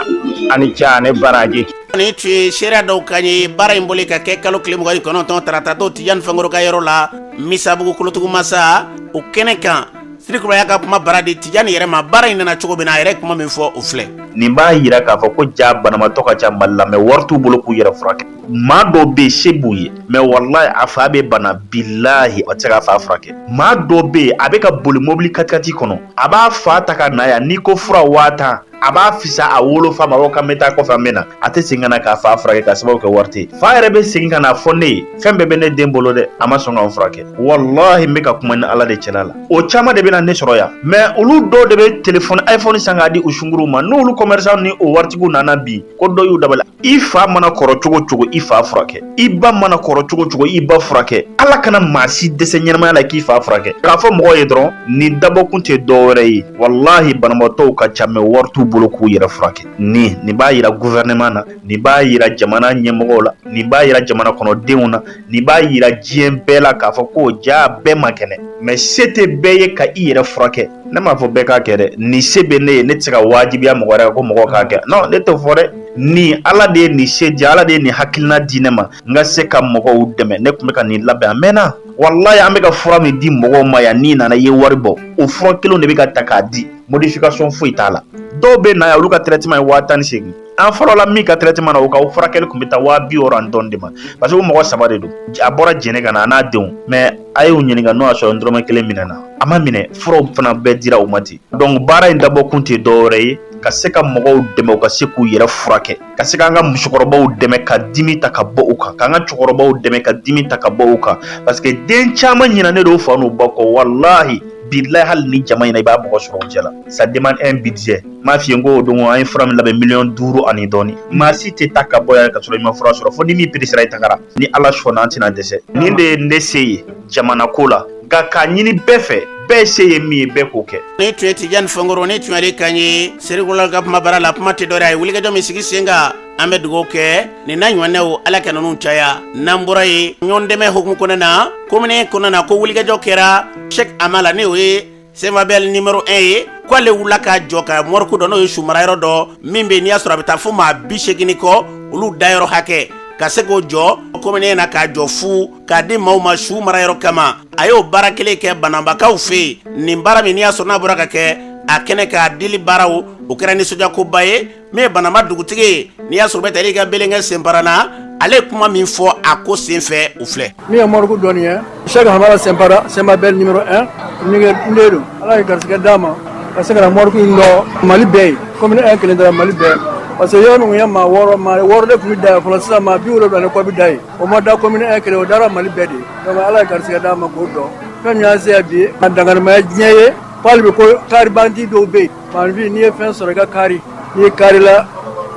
ani ce ani baraji. Nin tun ye seereya dɔw kan ye. Baara in boli ka kɛ kalo tile 29, tarata don, Tijani Fɛnkɔrɔ ka yɔrɔ la, Misabugu kolotugumasa, o kɛnɛ kan. Siri Kulubali y'a ka kuma bara di Tijani yɛrɛ ma. Baara in nana cogo min na, a yɛrɛ kuma min fɔ, o filɛ. Nin b'a yira k'a fɔ ko ja banabaatɔ ka ca Mali la, mais wari t'u bolo k'u yɛrɛ furakɛ. Maa dɔw bɛ yen, se b'u ye, mais walahi, a fa bɛ bana, bilahi, a tɛ se k'a fa furakɛ. Maa dɔw bɛ yen, a bɛ ka boli mobili katikati kɔnɔ, a b'a fa ta ka na yan. N'i ko fura 10 000, a b'a fisa a wolofa ma ko k'an bɛ taa kɔfɛ, an bɛ na. A tɛ segin ka na k'a fa furakɛ ka sababu kɛ wari tɛ yen. Fa yɛrɛ bɛ segin ka na fɔ ne ye: fɛn bɛɛ bɛ ne den bolo dɛ, a ma sɔn ka n furakɛ. Walahi, n bɛ ka kuma ni Ala de cɛla la. O caman de bɛ na ne sɔrɔ yan, mais olu dɔw de bɛ téléphone iPhone san k'a di u sunkuruw ma. N'olu commerçant ni o waritigiw nana bi, ko dɔ y'u dabali. I fa mana kɔrɔ cogo cogo, i fa furakɛ. I ba mana kɔrɔ cogo cogo, i ba furakɛ. Ala kana maa si dɛsɛ ɲɛnamaya la k'i fa furakɛ. K'a fɔ mɔgɔw ye dɔrɔn, nin dabɔkun tɛ dɔwɛrɛ ye. Walahi, banabaatɔw ka ca, mais wari t'u bolo k'u yɛrɛ furakɛ. Nin b'a yira gouvernement na, nin b'a yira jamana ɲɛmɔgɔw la, nin b'a yira jamana kɔnɔdenw na, nin b'a yira diɲɛ bɛɛ la k'a fɔ ko ja bɛɛ man kɛnɛ, mais se tɛ bɛɛ ye ka i yɛrɛ furakɛ. Ne m'a fɔ bɛɛ k'a kɛ dɛ. Nin se bɛ ne ye, ne tɛ se ka wajibiya mɔgɔ wɛrɛ ko mɔgɔ k'a kɛ. Non, ne t'o fɔ dɛ. Ni Ala de ye nin se di, Ala de ye nin hakilina di ne ma, n ka se ka mɔgɔw dɛmɛ. Ne tun bɛ ka nin labɛn a mɛnna. Walayi, an bɛ ka fura min di mɔgɔw ma yan, n'i nana i ye wari bɔ, o fura kelenw de bɛ ka ta k'a di, modification foyi t'a la. Dɔw bɛ na yan, olu ka traitement ye 18 000. An fɔlɔla min ka traitement na, o ka furakɛli tun bɛ taa 60 000 ani dɔɔni de ma, parce que o mɔgɔ saba de don. A bɔra Jɛnɛ ka na, a n'a denw. Mais a y'u ɲininka n'o y'a sɔrɔ dɔrɔmɛ kelen minɛna, a ma minɛ. Furaw fana bɛɛ dira u ma ten. Donc baara in dabɔ kun tɛ dɔwɛrɛ ye ka se ka mɔgɔw dɛmɛ u ka se k'u yɛrɛ furakɛ, ka se k'an ka musokɔrɔbaw dɛmɛ ka dimi ta ka bɔ u kan, k'an ka cɛkɔrɔbaw dɛmɛ ka dimi ta ka bɔ u kan, parce que den caman ɲinɛnen don fa n'u ba kɔ. Walahi bilahi, hali ni jama in na, i b'a mɔgɔ sɔrɔ o cɛ la. Ça demande un budget. N m'a f'i ye ko o don an ye fura min labɛn, miliyɔn 5 ani dɔɔni. Maa si tɛ taa ka bɔ yan ka sɔrɔ i ma fura sɔrɔ, fo ni min peresera i tagara. Ni Ala sɔnna, an tɛna dɛsɛ. Nin de ye ne se ye jamana ko la, nka k'a ɲini bɛɛ fɛ, bɛɛ se ye min ye, bɛɛ k'o kɛ. Ni tun ye Tijani Fɔnkɔrɔ, ni tun y'ale kan ye Serikula ka kuma baara la. Kuma tɛ dɔwɛrɛ, a ye wulikajɔ min sigi sen kan, an bɛ dugawu kɛ nin n'a ɲɔgɔnnaw, Ala ka ninnu caya. N'an bɔra yen, ɲɔgɔn dɛmɛ hukumu kɔnɔna na, komini kɔnɔna na, ko wulikajɔ kɛra Sɛki Amala, ne o ye Sɛnfabɛl numéro 1 ye, k'ale wulila k'a jɔ ka morgue dɔ, n'o ye sumarayɔrɔ dɔ min bɛ yen, n'i y'a sɔrɔ a bɛ taa fo maa 80 ni kɔ, olu dayɔrɔ hakɛ, ka se k'o jɔ komini na, k'a jɔ fu k'a di maaw ma su marayɔrɔ kama. A y'o baara kelen kɛ Bananbakaw fɛ yen. Nin baara min, n'i y'a sɔrɔ n'a bɔra ka kɛ a kɛnɛ k'a dili baaraw, o kɛra nisɔndiyakoba ye. Min ye Bananba dugutigi ye, n'i y'a sɔrɔ bɛ taa i ka belenkɛ senparana, ale ye kuma min fɔ a ko senfɛ, o filɛ. Min ye morgue dɔɔni ye, Sɛki Hamala Sɛnpara, Sɛnbabɛl numéro 1 n de don. Ala ye garisɛgɛ d'a ma ka se ka na morgue in dɔ Mali bɛɛ ye. Commune 1 kelen tɛ, Mali bɛɛ, parce que yɔrɔ min ye maa 6, maa 6 de tun bɛ da yen fɔlɔ. Sisan maa 70 ni kɔ bɛ da yen. O ma da commune 1 kelen, o dara Mali bɛɛ de ye. Donc Ala ye garisɛgɛ d'a ma k'o dɔn. Fɛn min y'an se yan bi, a danganimaya diɲɛ ye k'ale bɛ ko karibandi dɔw bɛ yen. Maanifin, n'i ye fɛn sɔrɔ, i ka kari. N'i ye kari la,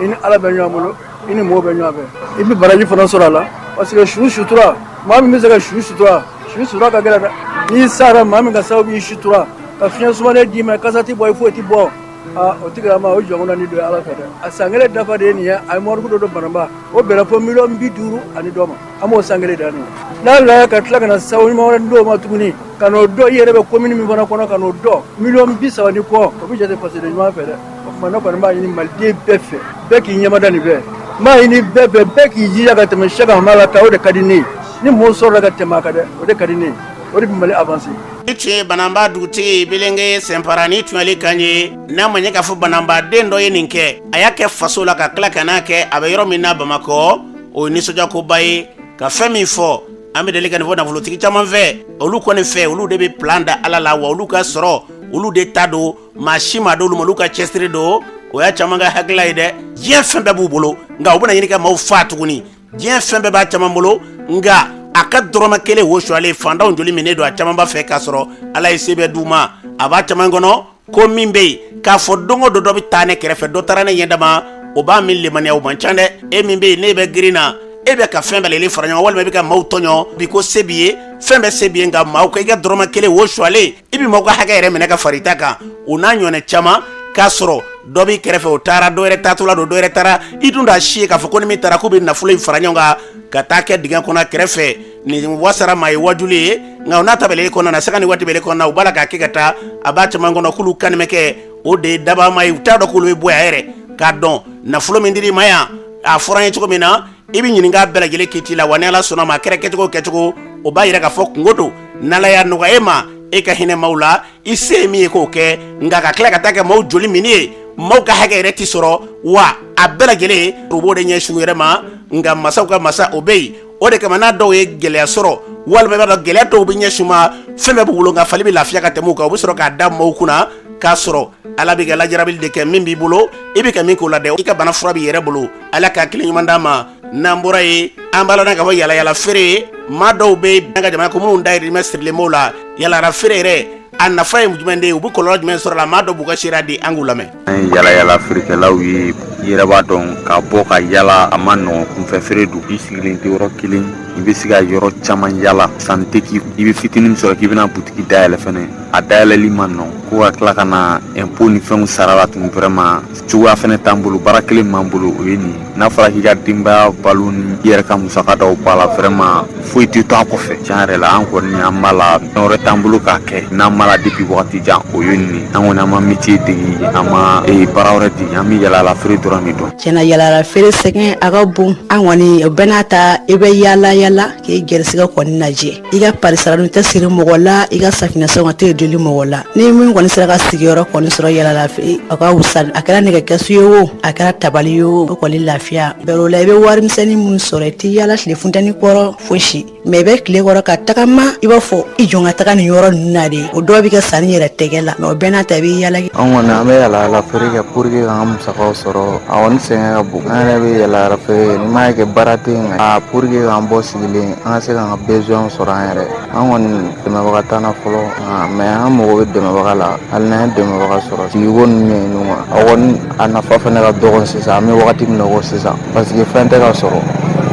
i ni Ala bɛ ɲɔgɔn bolo, i ni mɔgɔw bɛ ɲɔgɔn fɛ, i bɛ baraji fana sɔrɔ a la, parce que su sutura, maa min bɛ se ka su sutura, su sutura ka gɛlɛn dɛ. N'i sara, maa min ka sababu y'i sutura ka fiɲɛ sumanen d'i ma, kasa tɛ bɔ, i foyi tɛ bɔ, aa, o tigilama o jɔnkɔnɔ ni don ye Ala fɛ dɛ. A san kelen dafa de ye nin ye. A ye morgue dɔ don Bananba, o bɛnna fo miliyɔn 50 ani dɔ ma. An b'o san kelen dan n'a lajɛ ka tila ka na sababu ɲuman wɛrɛ d'o ma tuguni, ka n'o dɔn i yɛrɛ bɛ commune min fana kɔnɔ, ka n'o dɔn miliyɔn 30 ni kɔ, o bɛ jate fasoden ɲuman fɛ dɛ. O tuma ne kɔni b'a ɲini maliden bɛɛ fɛ, bɛɛ k'i ɲɛmada nin fɛ. N b'a ɲini bɛɛ fɛ, bɛɛ k'i jija ka tɛmɛ Sɛki Hamala kan. O de ka di ne ye. Ni mɔgɔw sɔrɔla ka tɛmɛ a kan dɛ, o de ka di ne ye, o de bɛ Mali avancer. Ni tun ye Bananba dugutigi Belenke Sɛnpara, ni tun y'ale kan ye. N'a ma ɲɛ k'a fɔ Bananba den dɔ ye nin kɛ, a y'a kɛ faso la ka tila ka n'a kɛ a bɛ yɔrɔ min na Bamakɔ, o ye nisɔndiyakoba ye. Ka fɛn min fɔ, an bɛ deli ka nin fɔ nafolotigi caman fɛ, olu kɔni fɛ, olu de bɛ plan da Ala la wa. Olu ka sɔrɔ, olu de ta don, maa si ma d'olu ma, olu ka cɛsiri don. O y'a caman ka hakilila ye dɛ. Diɲɛ fɛn bɛɛ b'u bolo, nka u bɛna ɲini ka maaw faa tuguni. Diɲɛ fɛn bɛɛ b'a caman bolo, nka a ka dɔrɔmɛ kelen wo sualen, fantanw joli minɛ don a caman b'a fɛ, k'a sɔrɔ Ala ye se bɛɛ d'u ma. A b'a caman kɔnɔ ko min bɛ yen k'a fɔ don o don dɔ bɛ taa ne kɛrɛfɛ, dɔ taara ne ɲɛ dama, o b'a min lemaniya, o man ca dɛ. E min bɛ yen, n'e bɛ girin na, e bɛ ka fɛn bɛɛ lajɛlen fara ɲɔgɔn kan, walima i bɛ ka maaw tɔɲɔ bi ko se b'i ye, fɛn bɛɛ se b'i ye, nka maaw ka i ka dɔrɔmɛ kelen wo sualen, i bɛ maaw ka hakɛ yɛrɛ minɛ ka fara i ta kan, o n'a ɲɔgɔnna caman, k'a sɔrɔ dɔ b'i kɛrɛfɛ, o taara, dɔ wɛrɛ taatɔla don, dɔ wɛrɛ taara. I dun t'a si ye k'a fɔ ko ni min taara k'u bɛ nafolo in fara ɲɔgɔn kan ka taa kɛ dingɛ kɔnɔ kɛrɛfɛ. Nin wasara maa ye wajuli ye, nka o n'a ta bɛɛ kɔnɔna na, sanga ni waati bɛɛ kɔnɔna, u b'a la k'a kɛ ka taa. A b'a caman kɔnɔ k'olu kanimɛ kɛ, o de ye dabama ye. U t'a dɔn k'olu bɛ bɔ yan yɛrɛ k'a dɔn nafolo min dir'i ma yan. A fɔra an ye cogo min na, i bɛ ɲininka bɛɛ lajɛlen kiti la wa. Ni Ala sɔnna ma, a kɛra kɛcogo o kɛcogo, o b'a yira k'a fɔ kunko don. N'Ala y'a nɔgɔya e ma, e ka hinɛ maaw la, i se ye min ye k'o kɛ, nka ka tila ka taa kɛ maaw joli minni ye, maaw ka hakɛ yɛrɛ ti sɔrɔ wa. A bɛɛ lajɛlen, u b'o de ɲɛsin u yɛrɛ ma, nka masaw ka masa o bɛ yen. O de kama n'a dɔw ye gɛlɛya sɔrɔ, walima i b'a dɔn gɛlɛya dɔw bɛ ɲɛsin u ma, fɛn bɛɛ b'u bolo, nka fali bɛ lafiya ka tɛmɛ u kan, u bɛ sɔrɔ k'a da maaw kunna, k'a sɔrɔ Ala bɛ ka lajarabili de kɛ. Min b'i bolo, i bɛ ka min k'o la dɛ, i ka bana fura b'i yɛrɛ bolo. Ala ka hakili ɲuman d'an ma. N'an bɔra yen, an b'a lɔn k'a fɔ yalayala feere, maa dɔw bɛ an ka jamana ko minnu dayirimɛ sirilen b'o la. Yalayala feere yɛrɛ, a nafa ye jumɛn de ye? U bɛ kɔlɔlɔ jumɛn sɔrɔ a la? Maa dɔw b'u ka seereya di, an k'u lamɛn. An ye yalayala feerekɛlaw ye. I yɛrɛ b'a dɔn ka bɔ ka yala a ma nɔgɔn. Kunfɛ feere don, i sigilen tɛ yɔrɔ kelen, i bɛ se ka yɔrɔ caman yala. Sanni tɛ k'i, i bɛ fitinin min sɔrɔ k'i bɛna butigi dayɛlɛ fɛnɛ, a dayɛlɛli ma nɔgɔn, ko ka tila ka na impôt ni fɛnw sara la tun. Vraiment, cogoya fɛnɛ t'an bolo. Baara kelen m'an bolo, o ye nin ye. N'a fɔra k'i ka denbaya balo ni i yɛrɛ ka musaka dɔw bɔ a la, vraiment, foyi tɛ to a kɔfɛ. Tiɲɛ yɛrɛ la, an kɔni an b'a la, fɛn wɛrɛ t'an bolo k'a kɛ. N'an b'a la depuis wagati jan, o ye nin ye. An kɔni an ma métier degi, an ma baara wɛrɛ degi, an bɛ yaala feere dɔrɔn de dɔn. Tiɲɛna, yaalala feere sɛgɛn a ka bon. An kɔni, o bɛɛ n'a ta, i bɛ yaala. yaala k'i gɛrisigɛ kɔni lajɛ i ka parisarani tɛ siri mɔgɔ la i ka safinɛsɔngɔ tɛ deli mɔgɔ la ni min kɔni sera ka sigiyɔrɔ kɔni sɔrɔ yala la a ka wusa a kɛra nɛgɛkɛsu ye o a kɛra tabali ye o o kɔni lafiya bɛrɛ o la i bɛ warimisɛnnin minnu sɔrɔ i tɛ yaala tile funteni kɔrɔ fosi mɛ i bɛ tile kɔrɔ ka tagama i b'a fɔ i jɔn ka taga nin yɔrɔ ninnu na de o dɔw bɛ kɛ sanni yɛrɛ tɛgɛ la mɛ o bɛɛ n'a ta i bɛ yaala an kɔni an bɛ yala yala feere kɛ pour que k'an ka musakaw sɔrɔ a kɔni sɛgɛn ka bon an yɛrɛ bɛ yala yala feere kɛ n'i m'a ye kɛ baara tɛ yen a pour que k'an bɔ sigilen an ka se k'an ka besoin sɔrɔ an yɛrɛ an kɔni dɛmɛbaga t'an na fɔlɔ mɛ an mago bɛ dɛmɛbaga la hali n'an ye dɛmɛbaga sɔrɔ sigiko ninnu ɲɛɲini ma a kɔni a nafa fana ka dɔgɔn sisan an bɛ wagati min na ko sisan parce que fɛn tɛ ka sɔrɔ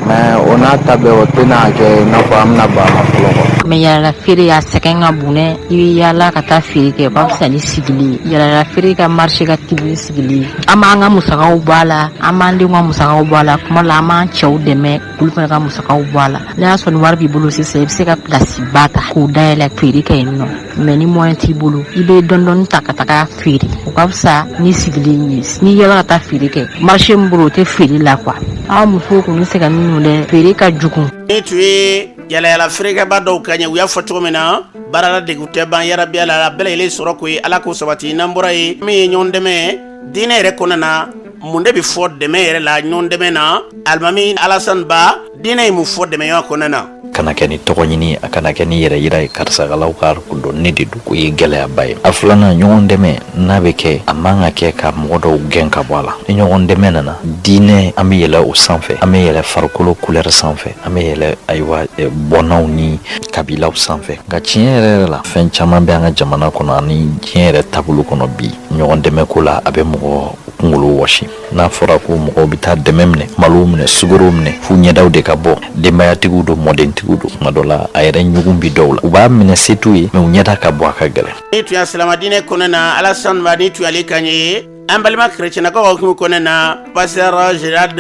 mɛ o n'a ta bɛɛ o tɛna kɛ i n'a fɔ an bɛna ban a ma fɔlɔ quoi. Mɛ yalala feere a sɛgɛn ka bon dɛ i bɛ yaala ka taa feere kɛ o ka fisa ni sigili ye yalala feere ka marché ka teli ni sigili ye an b'an ka musakaw bɔ a la an b'an denw ka musakaw bɔ a la kuma la an b'an cɛw dɛmɛ olu fana ka musakaw bɔ a la n'a y'a sɔrɔ ni wari b'i bolo sisan i bɛ se ka pilasi ba ta k'o dayɛlɛ feere kɛ yen nɔ mɛ ni moyen t'i bolo i bɛ dɔɔni dɔɔni ta ka taga feere o ka fisa ni sigilen ye n'i yala ka taa feere kɛ marché min bolo o tɛ feere la quoi aw musow kɔni sɛgɛnnen don dɛ feere ka jugu. Nin tun ye yalayala feerekɛba dɔw kan ye u y'a fɔ cogo min na baara la degun tɛ ban yarabi ala bɛɛ lajɛlen sɔrɔ ko ye ala k'o sabati n'an bɔra yen min ye ɲɔgɔn dɛmɛ diinɛ yɛrɛ kɔnɔna na mun de bɛ fɔ dɛmɛ yɛrɛ la ɲɔgɔn dɛmɛ na alimami alasan ba diinɛ ye mun fɔ dɛmɛya kɔnɔna na kana kɛ ni tɔgɔ ɲini a kana kɛ ni yɛrɛ yira ye karisakalaw ka dɔn ne de don o ye gɛlɛyaba ye a filanan ɲɔgɔn dɛmɛ n'a bɛ kɛ a man ka kɛ ka mɔgɔ dɔw gɛn ka bɔ a la ni ɲɔgɔn dɛmɛ nana diinɛ an bɛ yɛlɛ o sanfɛ an bɛ yɛlɛ farikolo kulɛri sanfɛ an bɛ yɛlɛ ayiwa bɔnnaw ni kabilaw sanfɛ nka tiɲɛ yɛrɛ yɛrɛ la fɛn caman bɛ an ka jamana kɔnɔ ani diɲɛ yɛrɛ taabolo kɔnɔ bi ɲɔgɔn dɛmɛ ko la a bɛ mɔgɔ kunkolo wɔsi n'a fɔra ko mɔgɔw bɛ taa dɛmɛ minɛ malo minɛ sukaro minɛ f'u ɲɛdaw de ka bɔ denbayatigiw don mɔdentigiw don tuma dɔ la a yɛrɛ ɲugun bi dɔw la u b'a minɛ se t'u ye mɛ u ɲɛda ka bɔ a ka gɛlɛn nin tun ye silamadinɛ kɔnɔna na alasan ba nin tun y'ale kan ye an balima kerecɛnakaw ka hukumu kɔnɔna na pasteur Gérald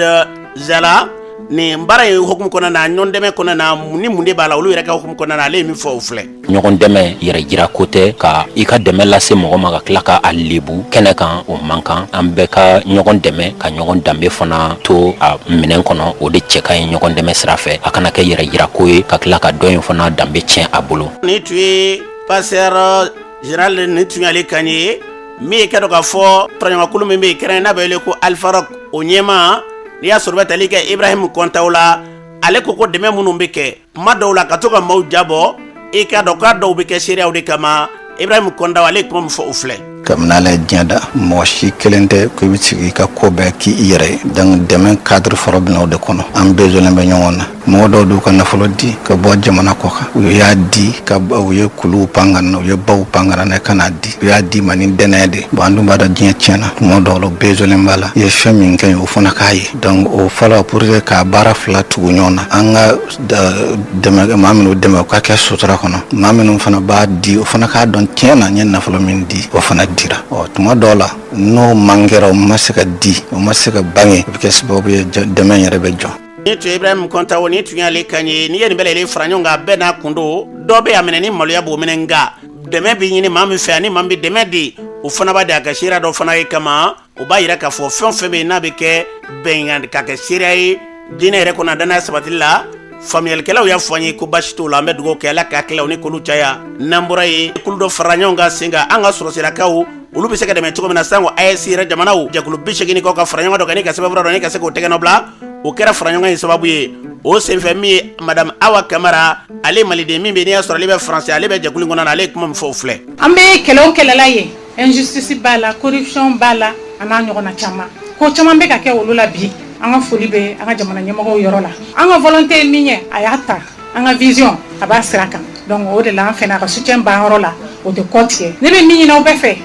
Zala nin baara in hukumu kɔnɔna na ɲɔgɔn dɛmɛ kɔnɔna na mun ni mun de b'a la olu yɛrɛ ka hukumu kɔnɔna na ale ye min fɔ o filɛ ɲɔgɔn dɛmɛ yɛrɛ jira ko tɛ ka i ka dɛmɛ lase mɔgɔ ma ka tila ka a lebu kɛnɛ kan o man kan an bɛɛ ka ɲɔgɔn dɛmɛ ka ɲɔgɔn danbe fana to a minɛn kɔnɔ o de cɛ ka ɲi ɲɔgɔn dɛmɛ sira fɛ a kana kɛ yɛrɛ jira ko ye ka tila ka dɔ in fana danbe tiɲɛ a bolo nin tun ye pasteur Gérald nin tun y'ale kan ye min ye ka dɔn k'a fɔ faraɲɔgɔnkulu min bɛ yen kɛrɛn n'a bɛ wele ko Alifarɔk o ɲɛmaa n'i y'a sɔrɔ bɛ tali kɛ Ibrahim Kɔntaw la ale ko ko dɛmɛ minnu bɛ kɛ kuma dɔw la ka to ka maaw jabɔ i k'a dɔn k'a dɔw bɛ kɛ seereyaw de kama Ibrahim Kɔntaw ale ye kuma min fɔ o filɛ kabini ala ye diɲɛ da mɔgɔ si kelen tɛ ko i bɛ sigi i ka ko bɛɛ k'i yɛrɛ ye donc dɛmɛ cadre fɔlɔ bɛ na o de kɔnɔ an besoin bɛ ɲɔgɔn na mɔgɔ dɔw d'u ka nafolo di ka bɔ jamana kɔ kan u y'a di ka u ye kuluw pan ka na u ye baw pan ka na ka n'a di u y'a di ma ni dɛnɛ de bon an dun b'a dɔn diɲɛ tiɲɛna tuma dɔw la besoin b'a la i ye fɛn min kɛ o fana k'a ye donc o fɔlɔ pour que ka baara fila tugu ɲɔgɔn na an ka dɛmɛ maa minnu dɛmɛ o ka kɛ sutura kɔnɔ maa minnu fana b'a di o fana k'a dɔn tiɲɛ na n ye nafolo min di o fana dira ɔ tuma dɔw la n'o man kɛra o ma se ka di o ma se ka bange o bɛ kɛ sababu ye dɛmɛ yɛrɛ bɛ jɔ Nin tun ye Ibrahim Kɔntawo nin tun y'ale kan ye n'i ye nin bɛɛ lajɛlen fara ɲɔgɔn kan bɛɛ n'a kun don dɔ bɛ a minɛ ni maloya b'o minɛ nka dɛmɛ bɛ ɲini maa min fɛ ani maa min bɛ dɛmɛ di o fana b'a di a ka seereya dɔ fana ye kama o b'a yira k'a fɔ fɛn o fɛn bɛ yen n'a bɛ kɛ bɛnkan ka kɛ seereya ye diinɛ yɛrɛ kɔnɔ danaya sabatili la faamuyalikɛlaw y'a fɔ an ye ko baasi t'o la an bɛ dugawu kɛ ala ka hakililaw ni kolu caya n'an bɔra yen kulu dɔ farala ɲɔgɔn kan sen kan an ka sɔrɔsirakaw olu bɛ se ka dɛmɛ cogo min na sanko AES yɛrɛ jamanaw jɛkulu 80 kɔ ka fara ɲɔgɔn dɔ kan ni ka sɛbɛnfura dɔ ni ka se k'o tɛgɛ nɔ bila o kɛra fara ɲɔgɔn in sababu ye o senfɛ min ye madame Awa Kamara ale maliden min bɛ n'i y'a sɔrɔ ale bɛ faransi ale bɛ jɛkulu kɔnɔ na ale ye kuma min fɔ o filɛ an bɛ kɛlɛ o kɛlɛ la yen injustice b'a la corruption b'a la a n'a ɲɔgɔnna caman ko caman bɛ ka kɛ olu la bi an ka foli bɛ an ka jamana ɲɛmɔgɔw yɔrɔ la an ka volonté ye min ye a y'a ta an ka vision a b'a sira kan donc o de la an fana a ka soutien b'an yɔrɔ la o tɛ kɔ tigɛ ne bɛ min ɲini aw bɛɛ fɛ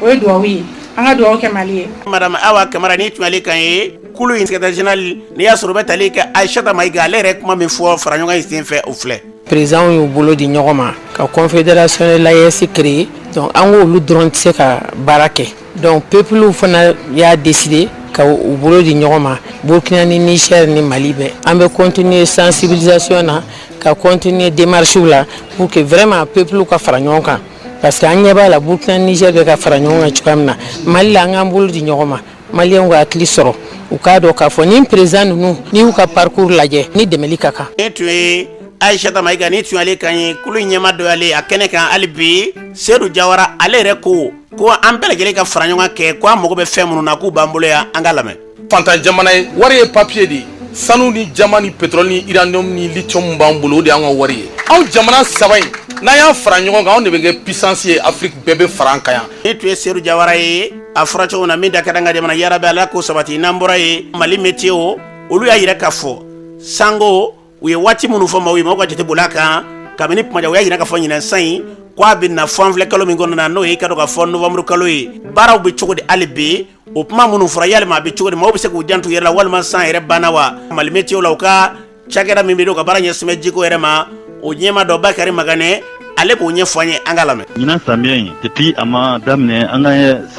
o ye dugawu ye an ka dugawu kɛ Mali ye. Madame Awa Kamara nin tun y'ale kan ye kulu in secrétaire général n'i y'a sɔrɔ o bɛ tali kɛ Ayisata Mayiga ale yɛrɛ kuma min fɔ fara ɲɔgɔn in senfɛ o filɛ. Présidents y'u bolo di ɲɔgɔn ma ka confédération de l'AES créer donc an k'olu dɔrɔn tɛ se ka baara kɛ donc peuple fana y'a décider ka u bolo di ɲɔgɔn ma Burkina ni Niger ni Mali bɛɛ an bɛ continuer sensibilisation na ka continuer démarches la pour que vraiment peuple ka fara ɲɔgɔn kan parce que an ɲɛ b'a la Burkina ni Niger bɛ ka fara ɲɔgɔn kan cogoya min na Mali la an k'an bolo di ɲɔgɔn ma. Maliyɛnw ka hakili sɔrɔ, u k'a dɔn k'a fɔ ni président ninnu, n'i y'u ka parcours lajɛ, ni dɛmɛli ka kan. Nin tun ye Ayisata Mayiga, nin tun y'ale kan ye, kulu ɲɛmaa dɔ y'ale a kɛnɛ kan. Hali bi, Sedu Jawara, ale yɛrɛ ko ko an bɛɛ lajɛlen ka fara ɲɔgɔn kɛ, ko an mago bɛ fɛn minnu na, k'u b'an bolo yan. An ka lamɛn. Fantan jamana ye, wari ye papiye de ye. Sanu ni jama ni pétrole ni uranium ni lithium b'an bolo, o de y'an ka wari ye. Anw jamana saba in, n'an y'a fara ɲɔgɔn kan, anw de bɛ kɛ puissance ye Afrique bɛɛ bɛ fara an kan yan. Nin tun ye Sedu Jawara ye. A fɔra cogo min na, min da ka d'an ka jamana, yarabi Ala k'o sabati. N'an bɔra yen, Mali météo, olu y'a yira k'a fɔ sanko u ye waati minnu fɔ maaw ye, maaw ka jate boli a kan kabini kuma jan. U y'a yira k'a fɔ ɲinan san in ko a bɛ na fɔ an filɛ kalo min kɔnɔna na, n'o ye i ka dɔn k'a fɔ novembre kalo ye. Baaraw bɛ cogo di hali bi? O kuma minnu fɔra, yalima a bɛ cogo di? Maaw bɛ se k'u janto u yɛrɛ la walima san yɛrɛ banna wa? Mali météo la, u ka cakɛda min bɛ yen, ka baara ɲɛsin bɛ jiko yɛrɛ ma, o ɲɛmaa dɔ, Bakari Maganɛ, ale b'o ɲɛfɔ an ye. An ka lamɛn. Ɲinan samiyɛ in, depuis a ma daminɛ, an ka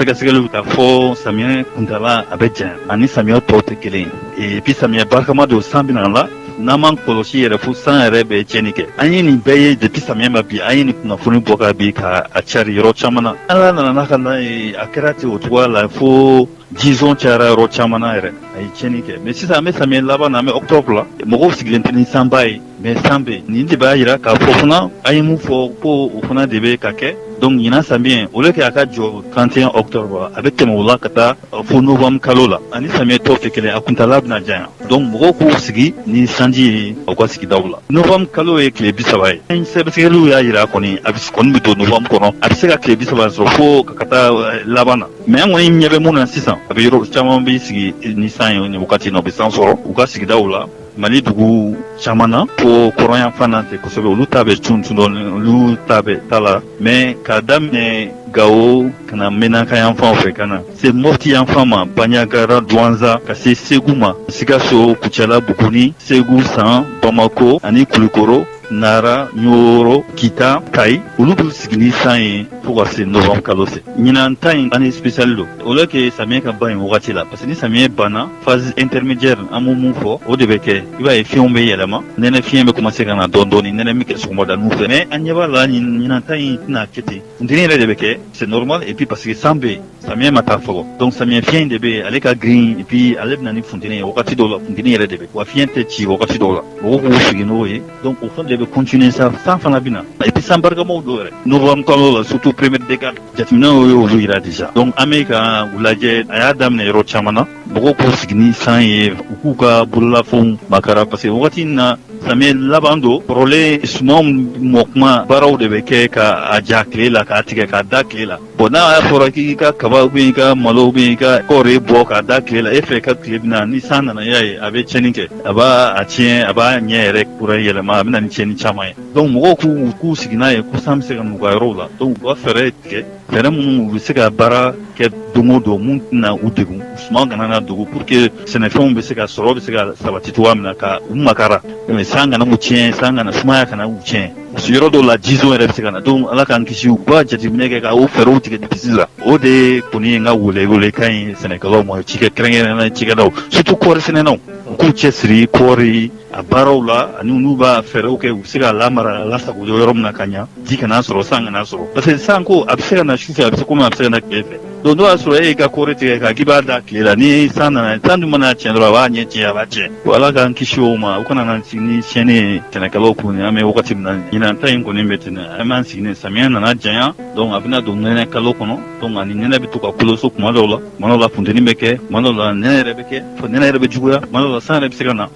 sɛgɛsɛgɛliw k'a fɔ samiyɛ kuntala a bɛ janya, ani samiyɛ tɔw tɛ kelen ye. Et puis samiyɛ barikama don, san bɛna la, n'an m'an kɔlɔsi yɛrɛ, fo san yɛrɛ bɛ tiɲɛni kɛ. An ye nin bɛɛ ye depuis samiyɛ ma bi, an ye nin kunnafoni bɔ ka bi ka a cari yɔrɔ caman na. Ala nana n'a ka na ye, a kɛra ten o cogoya la, fo jizon cayara yɔrɔ caman na yɛrɛ, a ye tiɲɛni kɛ. Mais sisan an bɛ samiyɛ laban na, an bɛ octobre la, mɔgɔw sigilen tɛ ni sanba ye, mais san bɛ. Nin de b'a jira k'a fɔ fana an ye mun fɔ ko o fana de bɛ ka kɛ. Donc ɲinan samiyɛ, au lieu que a ka jɔ 31 octobre, a bɛ tɛmɛ o la ka taa fo novembre kalo la. Ani samiyɛ tɔw tɛ kelen, a kuntala bɛna janya. Donc mɔgɔw k'u sigi ni sanji ye u ka sigidaw la. Novembre kalo ye tile 30 ye. Sɛgɛsɛgɛliw y'a jira kɔni, a kɔni bɛ don novembre kɔnɔ, a bɛ se ka tile 30 sɔrɔ fo ka taa laban na. Mais an kɔni ɲɛ bɛ mun na sisan, a bɛ yɔrɔ caman bɛ sigi ni san ye nin wagati na, u bɛ san sɔrɔ u ka sigidaw la. Mali dugu caman na, fo kɔrɔnyanfan na tɛ kosɛbɛ, olu ta bɛ cun cun dɔɔnin, olu ta bɛ ta la. Mais k'a daminɛ Gawo ka na Menaka yanfanw fɛ, ka na se Mɔti yanfan ma, Banjagara, Duwanza, ka se Segu ma, Sikaso, Kucala, Buguni, Segu, San, Bamako ani Kulukoro, Nara, Ɲoro, Kita, Kayi, olu b'u sigi ni san ye fo ka se novembre kalo se. Ɲinan ta in, année spéciale don. Au lieu que samiyɛ ka ban nin wagati la, parce que ni samiyɛ banna, phase intermédiaire an b'o mun fɔ, o de bɛ kɛ. I b'a ye fiɲɛw bɛ yɛlɛma, nɛnɛ fiɲɛ bɛ commencer ka na dɔɔni dɔɔni, nɛnɛ bɛ kɛ sɔgɔmadaninw fɛ. Mais an ɲɛ b'a la, ɲinan ta in tɛna kɛ ten, funteni yɛrɛ de bɛ kɛ, c'est normal. Et puis parce que san bɛ yen, samiyɛ ma taa fɔlɔ, donc samiyɛ fiɲɛ in de bɛ yen, ale ka girin, et puis ale bɛ na ni funteni ye wagati dɔw la, funteni yɛrɛ de bɛ wa fiɲɛ tɛ ci wagati dɔw la, mɔgɔw k'u sigi n'o ye. Donc o fana de bɛ continuer sa, san fana bɛ na, et puis san barikamaw don yɛrɛ novembre kalo la, surtout première décade, jateminɛw y'olu yira déjà. Donc an bɛ ka u lajɛ, a y'a daminɛ yɔrɔ caman na, mɔgɔw k'u sigi ni san ye, u k'u ka bololafɛnw makara, parce que wagati in na, samiyɛ laban don, kɔrɔlen sumanw mɔkuma baaraw de bɛ kɛ, ka a ja tile la, k'a tigɛ k'a da tile la. Bon, n'a y'a fɔra k'i ka kaba ou bien i ka malo ou bien i ka kɔɔri bɔ k'a da tile la, e fɛ ka tile bɛna ni san nana, y'a ye a bɛ tiɲɛni kɛ, a b'a a tiɲɛ, a b'a ɲɛ yɛrɛ kura yɛlɛma, a bɛ na ni tiɲɛni caman ye. Donc mɔgɔw k'u sigi n'a ye ko san bɛ se ka n'u ka yɔrɔw la. Donc u ka fɛɛrɛ tigɛ, fɛɛrɛ minnu u bɛ se ka baara kɛ don o don, mun tɛna u degun, suman kana na degun, pour que sɛnɛfɛnw bɛ se ka sɔrɔ, bɛ se ka sabati cogoya min na, ka u makara, san kana u tiɲɛ, san kana, sumaya kana u tiɲɛ. Parce que yɔrɔ dɔw la, jizon yɛrɛ bɛ se ka na. Donc Ala k'an kisi, u ka jateminɛ kɛ ka o fɛɛrɛw tigɛ depuis sisan. O de kɔni ye n ka welewelekan ye sɛnɛkɛlaw ma, cikɛ kɛrɛnkɛrɛnnenya cikɛdaw, surtout kɔɔri sɛnɛnaw, u k'u cɛsiri kɔɔri a baaraw la, ani n'u b'a fɛɛrɛw kɛ, u bɛ se k'a lamara, a lasago yɔrɔ min na ka ɲa, ji kana sɔrɔ, san kana sɔrɔ, parce que san ko a bɛ se ka na su fɛ, a bɛ se komi a bɛ se ka na tile fɛ. Donc n'o y'a sɔrɔ e y'i ka kɔɔri tigɛ k'a k'i b'a da tile la, ni san nana, san dun mana tiɲɛ dɔrɔn, a b'a ɲɛ tiɲɛ, a b'a tiɲɛ. Ko Ala k'an kisi o ma, u kana na ni tiɲɛni ye sɛnɛkɛlaw kun. An bɛ wagati min na, ɲinan ta in kɔni bɛ ten, an b'an sigi ni samiyɛ nana janya, donc a bɛna don nɛnɛ kalo kɔnɔ. Donc ani nɛnɛ bɛ to ka koloso kuma dɔw la, kuma dɔw la funteni bɛ kɛ, kuma dɔw la nɛnɛ yɛrɛ bɛ kɛ, nɛnɛ yɛrɛ bɛ juguya, kuma dɔw la san yɛrɛ bɛ se ka na.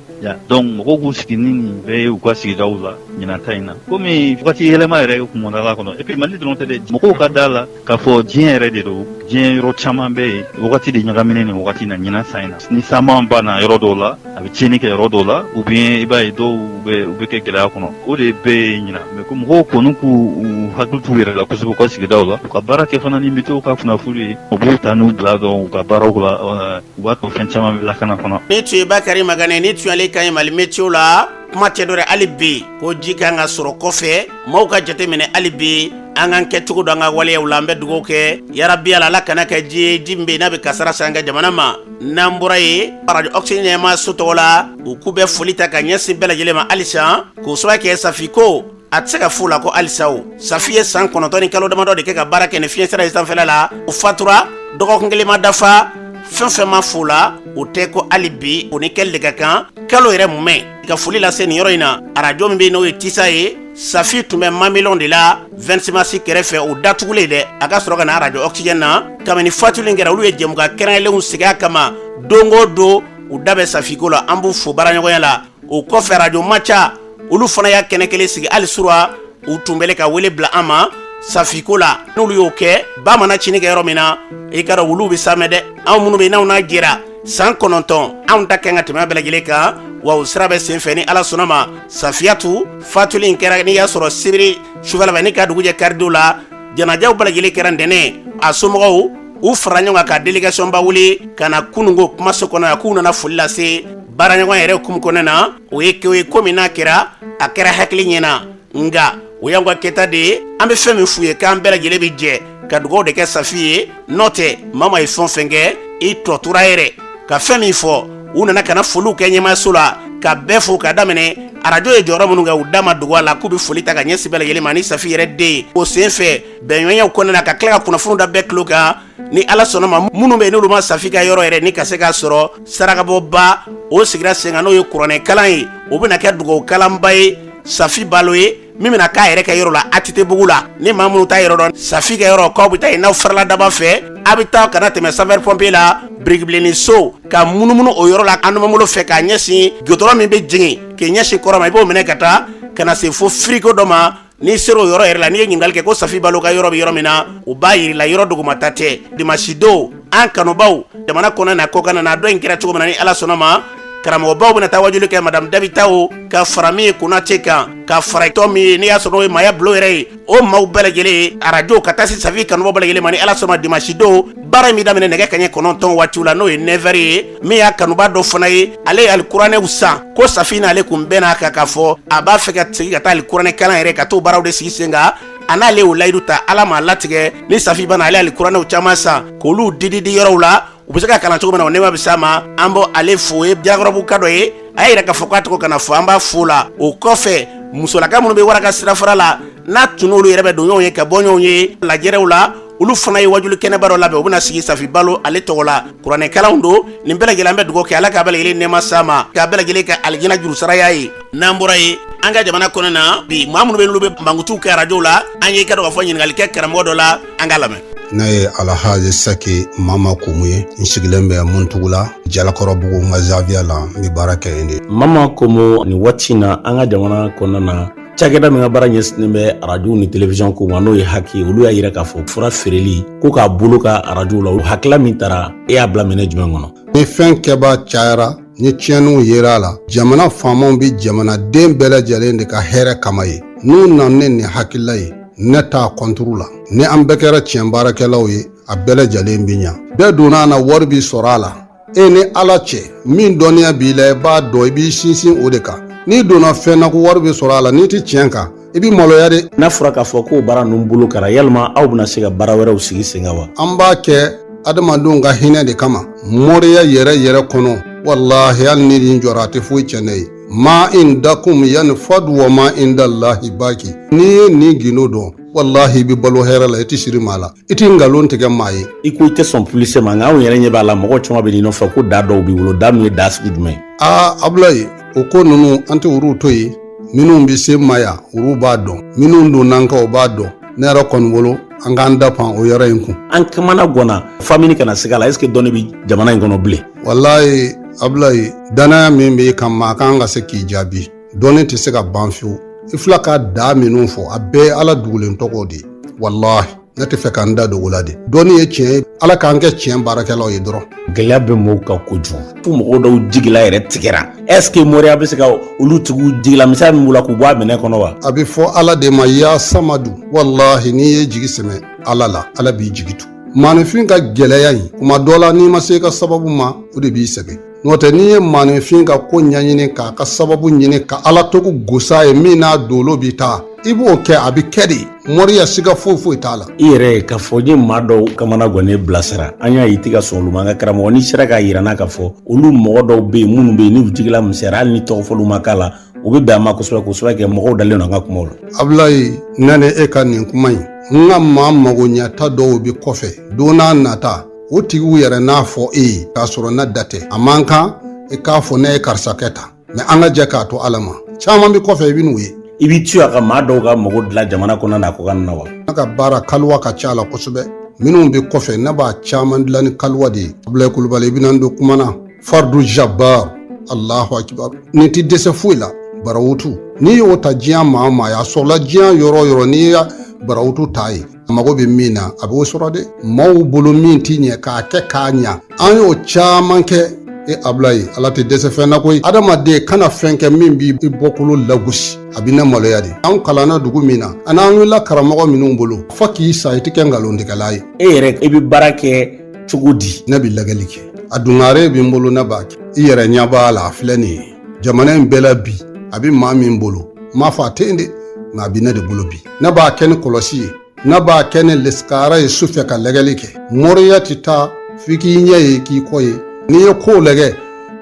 Donc mɔgɔw k'u sigi ni nin bɛɛ ye u ka sigidaw la ɲinan ta in na, komi wagati yɛlɛma yɛrɛ kuntaala kɔnɔ. Et puis Mali dɔrɔn tɛ dɛ, mɔgɔw ka da la k'a fɔ diɲɛ yɛrɛ de don, diɲɛ yɔrɔ caman bɛ yen, wagati de ɲagaminen nin wagati na. Ɲinan san in na, ni sanba banna yɔrɔ dɔw la, a bɛ tiɲɛni kɛ yɔrɔ dɔw la, ou bien i b'a ye dɔw bɛ u bɛ kɛ gɛlɛya kɔnɔ. O de bɛ yen ɲinan. Mais ko mɔgɔw kɔni k'u hakili t'u yɛrɛ la kosɛbɛ u ka sigidaw la, u ka baara kɛ fana ni météo ka kunnafoni ye, u b'u ta n'u bila dɔrɔn u ka baaraw la, u b'a to fɛn caman bɛ lakana fana. Nin tun ye Bakari Magane, nin tun y'ale kan ye Mali météo la. Kuma tɛ dɔ wɛrɛ, hali bi ko ji kan ka sɔrɔ kɔfɛ, maaw ka jate minɛ hali bi an k'an kɛcogo dɔn an ka waleyaw la. An bɛ dugawu kɛ, yarabi Ala, Ala kana kɛ ji ye, ji min bɛ yen n'a bɛ kasara se an ka jamana ma. N'an bɔra yen, arajo Oxygène ɲɛmaa so tɔgɔ la, u k'u bɛ foli ta ka ɲɛsin bɛɛ lajɛlen ma halisa, k'o sababu kɛ Safi ko a tɛ se ka f'o la ko halisa o Safi ye san 9 ni kalo damadɔ de kɛ ka baara kɛ ni fiɲɛ sira in sanfɛla la. O fatura dɔgɔkun kelen ma dafa. Fɛn fɛn ma fo la, o tɛ ko hali bi o ni kɛli de ka kan kalo yɛrɛ mumɛ. Ka foli lase nin yɔrɔ in na, arajo min bɛ yen, n'o ye Tisa ye, Safi tun bɛ Mamelon de la 26 mars kɛrɛfɛ, o datugulen dɛ, a ka sɔrɔ ka na arajo Oxygène na. Kabini fatuli in kɛra, olu ye jɛmukan kɛrɛnkɛrɛnlenw sigi a kama don o don, u da bɛ Safiko la. An b'u fo baaraɲɔgɔnya la. O kɔfɛ, arajo Maca, olu fana y'a kɛnɛ kelen sigi hali sura, u tun bɛ ka wele bila an ma Safiko la. N'olu y'o kɛ, ba mana cini kɛ yɔrɔ min na, i ka dɔn wuluw bɛ samɛ dɛ. Anw minnu bɛ n'anw n'a jɛra san 9, anw ta kɛ ka tɛmɛ bɛɛ lajɛlen kan, wa o sira bɛ senfɛ ni Ala sɔnna ma. Safiyatu fatuli in kɛra n'i y'a sɔrɔ sibiri sufɛla fɛ ni ka dugu jɛ karidon la, janajaw bɛɛ lajɛlen kɛra ntɛnɛn. A somɔgɔw u fara ɲɔgɔn kan ka délégation ba wuli ka na kununko kumaso kɔnɔ yan, k'u nana foli lase baaraɲɔgɔn yɛrɛ hukumu kɔnɔna na. O ye ko ye, ko min n'a kɛra, a kɛra hakili ɲɛna, nka o y'an ka kɛta de ye. An bɛ fɛn min f'u ye, k'an bɛɛ lajɛlen bɛ jɛ ka dugawu de kɛ Safi ye. N'o tɛ, maa ma ye fɛn o fɛn kɛ, i tɔ tora yɛrɛ ka fɛn min fɔ. U nana ka na foliw kɛ ɲɛmaayaso la ka bɛɛ fo ka daminɛ arajo ye jɔyɔrɔ minnu kɛ, u da ma dogo a la k'u bɛ foli ta ka ɲɛsin bɛɛ lajɛlen ma ni Safi yɛrɛ den ye. O sen fɛ, bɛnɲɔgɔnyaw kɔnɔna na, ka tila ka kunnafoniw da bɛɛ tulo kan ni Ala sɔnna ma. Minnu bɛ yen, n'olu ma Safi ka yɔrɔ yɛrɛ ni ka se k'a sɔrɔ, sarakabɔba o sigira sen kan, n'o ye kuranɛ kalan ye. O bɛna kɛ dugawu kalanba ye Safi Balo ye, min bɛna k'a yɛrɛ ka yɔrɔ la ATT bugu la. Ni maa minnu t'a yɔrɔ dɔn, Safi ka yɔrɔ, k'aw bɛ taa yen, n'aw farala daba fɛ, a bɛ taa ka na tɛmɛ sapeur pompier la, birikibilenni so, ka munumunu o yɔrɔ la an numanbolo fɛ, k'a ɲɛsin gudɔrɔn min bɛ jigin k'i ɲɛsin kɔrɔn ma, i b'o minɛ ka taa ka na se fo frigo dɔ ma. N'i sera o yɔrɔ yɛrɛ la, n'i ye ɲininkali kɛ ko Safi Balo ka yɔrɔ bɛ yɔrɔ min na, u b'a yir'i la. Yɔrɔ dugumata tɛ. Dimanche don, an kanubaw jamana kɔnɔ na kɔkan na, dɔ in kɛra cogo min na, ni Ala sɔnna ma, karamɔgɔbaw bɛna taa wajuli kɛ, madame Dabitaw ka fara min ye Konate kan, ka fara tɔ min ye n'i y'a sɔrɔ o ye maaya bulon yɛrɛ ye, o maaw bɛɛ lajɛlen ye arajo ka taa se Safi kanubaw bɛɛ lajɛlen ma. Ni Ala sɔnna ma, dimanche don baara in bɛ daminɛ nɛgɛ kaɲɛ 9 waatiw la, n'o ye 9 heures ye. Min y'a kanuba dɔ fana ye, ale ye alikuranɛw san, ko Safi n'ale kun bɛn'a kan k'a fɔ a b'a fɛ ka segin ka taa alikuranɛ kalan yɛrɛ, ka t'o baaraw de sigi sen kan. A n'ale y'o layidu ta, Ala m'a latigɛ ni Safi banna. Ale alikuranɛw caman san k'olu didi di yɔrɔw la, u bɛ se ka kalan cogo min na, o nɛɛma bɛ s'a ma. An bɔ ale fo, o ye Jalakɔrɔbuka dɔ ye, a y'a yira k'a fɔ k'a tɔgɔ kana fɔ, an b'a fo la. O kɔfɛ, musolaka minnu bɛ waraka sirafara la, n'a tun n'olu yɛrɛ bɛ don ɲɔgɔn ye ka bɔ ɲɔgɔn ye lajɛrɛw la, olu fana ye wajuli kɛnɛba dɔ labɛn, u bɛna sigi Safi Balo ale tɔgɔ la. Kuranɛkalanw don. Nin bɛɛ lajɛlen, an bɛ dugawu kɛ Ala k'a bɛɛ lajɛlen nɛɛma s'a ma, k'a bɛɛ lajɛlen kɛ alijinɛ jurusaraya ye. N'an bɔra yen, an ka jamana kɔnɔ na bi, maa minnu bɛ n'olu bɛ mankutuw kɛ arajow la, an ye ka dɔn k'a fɔ ɲininkali kɛ karamɔgɔ dɔ la, an k'a lamɛn. Ne ye Alhaji Saki Mama Komu ye. N sigilen bɛ Muntugula, Jalakɔrɔbugu, n ka zaviya la, n bɛ baara kɛ yen de. Mama Komu, nin waati na, an ka jamana kɔnɔna na, cakɛda min ka baara ɲɛsinnen bɛ arajow ni telewisɔn ko ma, n'o ye HAC ye, olu y'a yira k'a fɔ fura feereli ko k'a bolo ka arajow la. O hakilila min tara, e y'a bila minɛ jumɛn kɔnɔ? Ni fɛn kɛbaa cayara, ni tiɲɛniw yera a la, jamana faamaw bɛ jamanaden bɛɛ lajɛlen de ka hɛrɛ kama ye. N'u nana ni nin hakilila ye, ne t'a kɔnturu la. Ni an bɛɛ kɛra tiɲɛ baarakɛlaw ye, a bɛɛ lajɛlen bɛ ɲa. Bɛɛ donna a na, wari bi sɔrɔ a la. E ni Ala cɛ, min dɔnniya b'i la, i b'a dɔn, i b'i sinsin o de kan. N'i donna fɛn na ko wari bɛ sɔrɔ a la, n'i tɛ tiɲɛ kan, i bɛ maloya de. N'a fɔra k'a fɔ k'o baara ninnu bolo kara, yalima aw bɛna se ka baara wɛrɛw sigi sen kan wa? An b'a kɛ adamadenw ka hinɛ de kama, moriya yɛrɛ yɛrɛ kɔnɔ. Walahi, hali ni nin jɔra, a tɛ foyi tiɲɛ ne ye. Ma indakum yanfadu wa ma indallahi baki. N'i ye nin gindo dɔn, walahi, i bɛ balo hɛrɛ la, i tɛ siri maa la, i tɛ nkalon tigɛ maa ye. I ko i tɛ sɔn publicité ma, nka anw yɛrɛ ɲɛ b'a la, mɔgɔw caman bɛ n'i nɔfɛ ko da dɔw b'i bolo. Da ninnu ye da sugu jumɛn ye? Aa Abulayi, o ko ninnu, an tɛ olu to yen. Minnu bɛ se ma yan, olu b'a dɔn. Minnu donna an kan, o b'a dɔn. Ne yɛrɛ kɔni bolo, an k'an da pan o yɔrɔ in kun. An kamana ganna, famini kana siga la, est ce que dɔnni bɛ jamana in kɔnɔ bilen? Walayi Abulayi, danaya min b'i kan, maa kan ka se k'i jaabi. Dɔnni tɛ se ka ban fiyewu. I fila ka da minnu fɔ, a bɛɛ ye Ala dugulen tɔgɔw de ye. Walahi, ne tɛ fɛ ka n da dogo la de. Dɔnni ye tiɲɛ ye, Ala k'an kɛ tiɲɛ baarakɛlaw ye dɔrɔn. Gɛlɛya bɛ mɔgɔw kan kojugu, fo mɔgɔw dɔw jigila yɛrɛ tigɛra. Est ce que moriya bɛ se ka olu tigiw jigila misɛnya min b'u la k'u bɔ a minɛ kɔnɔ wa? A bɛ fɔ Ala de ma ya samadu. Walahi, n'i ye jigi sɛmɛ Ala la, Ala b'i jigi tu. Maaninfin ka gɛlɛya in, kuma dɔ la, n'i ma se i ka sababu ma, o de b'i sɛgɛn. N'o tɛ, n'i ye maaninfin ka ko ɲɛɲini, k'a ka sababu ɲini, ka Ala tɔgɔ gosa ye, min n'a dolo bɛ taa, i b'o kɛ, a bɛ kɛ de. Moriya siga foyi foyi t'a la. I yɛrɛ ye k'a fɔ n ye maa dɔw kamana gannen bilasira, an y'a ye i tɛ ka sɔn olu ma. Nka karamɔgɔ, n'i sera k'a yira n na k'a fɔ olu mɔgɔ dɔw bɛ yen, minnu bɛ yen n'u jigila misɛnyara, hali ni tɔgɔfɔliw ma k'a la, u bɛ bɛn a ma kosɛbɛ kosɛbɛ, kɛ mɔgɔw dalen don an ka kumaw la. Abulayi, ne ni e ka nin kuma in, n ka maa magoɲɛta dɔw bɛ kɔfɛ don n'a nata. O tigiw yɛrɛ n'a fɔ e ye k'a sɔrɔ ne da tɛ. A man kan i k'a fɔ ne ye karisa kɛ tan, mɛ an ka jɛ k'a to Ala ma. Caman bɛ kɔfɛ, i bɛ n'u ye. I b'i to a ka maa dɔw ka mago dilan jamana kɔnɔ n'a kɔkan na wa? Ne ka baara kaliwa ka ca la kosɛbɛ. Minnu bɛ kɔfɛ, ne b'a caman dilan ni kaliwa de ye. Abulayi Kulubali, i bɛna n don kuma na. Fardu jabar, Allahu akibar, nin tɛ dɛsɛ foyi la. Barawutu, n'i y'o ta diɲɛ maa o maa ye, a sɔrɔla diɲɛ yɔrɔ o yɔrɔ, n'i ya barawutu ta ye, a mago bɛ min na, a b'o sɔrɔ dɛ. Maaw bolo min t'i ɲɛ, k'a kɛ k'a ɲa, an y'o caman kɛ. E Abulayi, Ala tɛ dɛsɛ fɛn na koyi. Adamaden kana fɛn kɛ min b'i bɔkolo lagosi, a bɛ ne maloya de. An kalanna dugu min na, ani an wulila karamɔgɔ minnu bolo, fo k'i sa, i tɛ kɛ nkalontigɛla ye. E yɛrɛ, i bɛ baara kɛ cogo di? Ne bɛ lagɛli kɛ, a dungare bɛ n bolo, ne b'a kɛ. I yɛrɛ ɲɛ b'a la, a filɛ nin ye jamana in bɛɛ la bi. A bɛ maa min bolo, n m'a fɔ a tɛ yen dɛ, nka a bɛ ne de bolo bi. Ne b'a kɛ ni kɔlɔsi ye, ne b'a kɛ ni lesikara ye su fɛ ka lagɛli kɛ. Moriya tɛ taa f'i k'i ɲɛ ye, k'i kɔ ye. N'i ye kow lagɛ,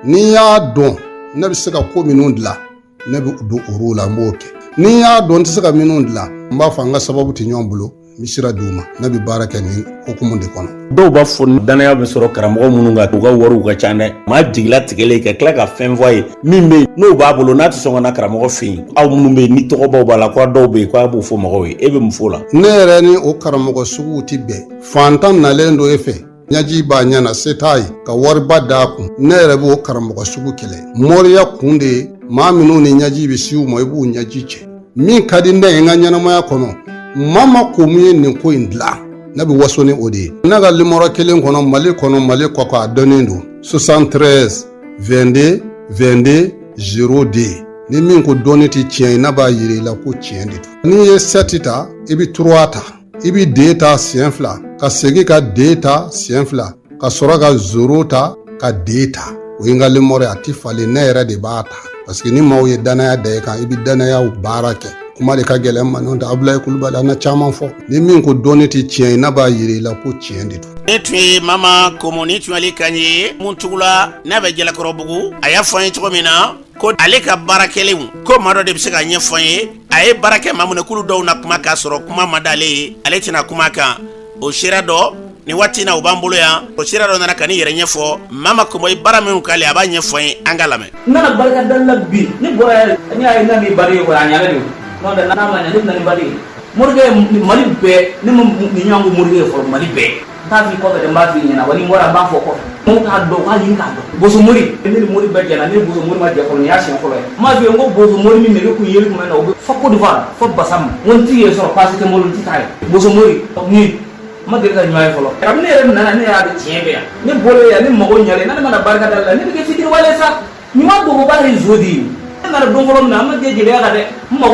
n'i y'a dɔn ne bɛ se ka ko minnu dilan, ne bɛ don olu la, n b'o kɛ. N'i y'a dɔn n tɛ se ka minnu dilan, n b'a fɔ an ka sababu tɛ ɲɔgɔn bolo, n bɛ sira d'u ma. Ne bɛ baara kɛ nin hukumu de kɔnɔ. Dɔw b'a fɔ danaya bɛ sɔrɔ karamɔgɔ minnu kan, u ka wariw ka ca dɛ. Maa jigilatigɛlen ka tila ka fɛn fɔ a ye min bɛ yen n'o b'a bolo, n'a tɛ sɔn ka na karamɔgɔ fɛ yen. Aw minnu bɛ yen ni tɔgɔbaw b'a la, ko dɔw bɛ yen k'a b'o fɔ mɔgɔw ye, e bɛ mun f'o la? Ne yɛrɛ ni o karamɔgɔ suguw tɛ bɛn. Fantan nalen don e fɛ, ɲaji b'a ɲɛ na, se t'a ye ka wariba d'a kun. Ne yɛrɛ b'o karamɔgɔ sugu kɛlɛ. Moriya kun de ye maa minnu ni ɲaji bɛ siw ma, i b'u ɲaji cɛ. Min ka di ne ye n ka ɲɛnamaya kɔnɔ, Mama Komu ye nin ko in dilan, ne bɛ waso ni o de ye. Ne ka limɔrɔ kelen kɔnɔ, Mali kɔnɔ, Mali kɔkan, a dɔnnen don, 73 22 22 02. Ni min ko dɔnni tɛ tiɲɛ ye, ne b'a yira i la ko tiɲɛ de don. N'i ye 7 ta, i bɛ 3 ta, i bɛ deux ta siɲɛ fila, ka segin ka deux ta siɲɛ fila, ka sɔrɔ ka zéro ta ka deux ta. O ye n ka limɔrɔ ye, a tɛ falen, ne yɛrɛ de b'a ta, parce que ni maaw ye danaya da i kan, i bɛ danayaw baara kɛ. Kuma de ka gɛlɛn ma, n'o tɛ Abulayi Kulubali, an na caman fɔ. Ni min ko dɔnni tɛ tiɲɛ ye, ne b'a yira i la ko tiɲɛ de don. Ne tun ye Mama Komo, ni tun y'ale kan ye Muntugula, n'a bɛ Jalakɔrɔbugu. A y'a fɔ an ye cogo min na ko ale ka baara kɛlenw, ko maa dɔ de bɛ se ka ɲɛfɔ an ye a ye baara kɛ maa mun kulu dɔw na kuma k'a sɔrɔ kuma ma d'ale ye, ale tɛna kuma kan. O sira dɔ nin waati na, o b'an bolo yan. O sira dɔ nana ka n'i yɛrɛ ɲɛfɔ. Mama Komo ye baara minnu k'ale, a b'a ɲɛfɔ an ye, an ka lamɛn. N nana barika dali la bi. Ne bɔra yan, ne y'a ye n'a ni bari ye kɔni, a ɲana de. N'o tɛ, n'a ma ɲa, ne bɛ na ni bari ye. Morikɛ, Mali bɛɛ, ne ma nin ɲɔgɔn ko morikɛ ye fɔlɔ Mali bɛɛ. N t'a f'i kɔfɛ dɛ, n b'a f'i ɲɛna wa ni n bɔra, n b'a fɔ kɔfɛ. Mɔgɔw k'a dɔn, u k'a ɲini k'a dɔn. Boso mori, ne ni mori bɛɛ jɛna, ne ni boso mori ma jɛ fɔlɔ, nin y'a siɲɛ fɔlɔ ye. N b'a f'i ye n ko boso mori min bɛ kun yeli kun bɛ na, o bɛ fɔ Côte d'Ivoire, fɔ Bassam. N ko n t'i yen sɔrɔ, passe tɛ n bolo, n tɛ taa yen. Boso mori ni n ma deli ka ɲɔgɔn ye fɔlɔ. Kabini ne yɛrɛ nana, ne y'a dɔn tiɲɛ bɛ yan. Ne bɔlen yan, ne mago ɲalen, n'ale mana barika da la, ne bɛ kɛ fitiriwale sa. Ɲuman dogoba ye zo de ye. Ne nana don fɔlɔ min na, an ma jɛ jeliya kan dɛ. N mago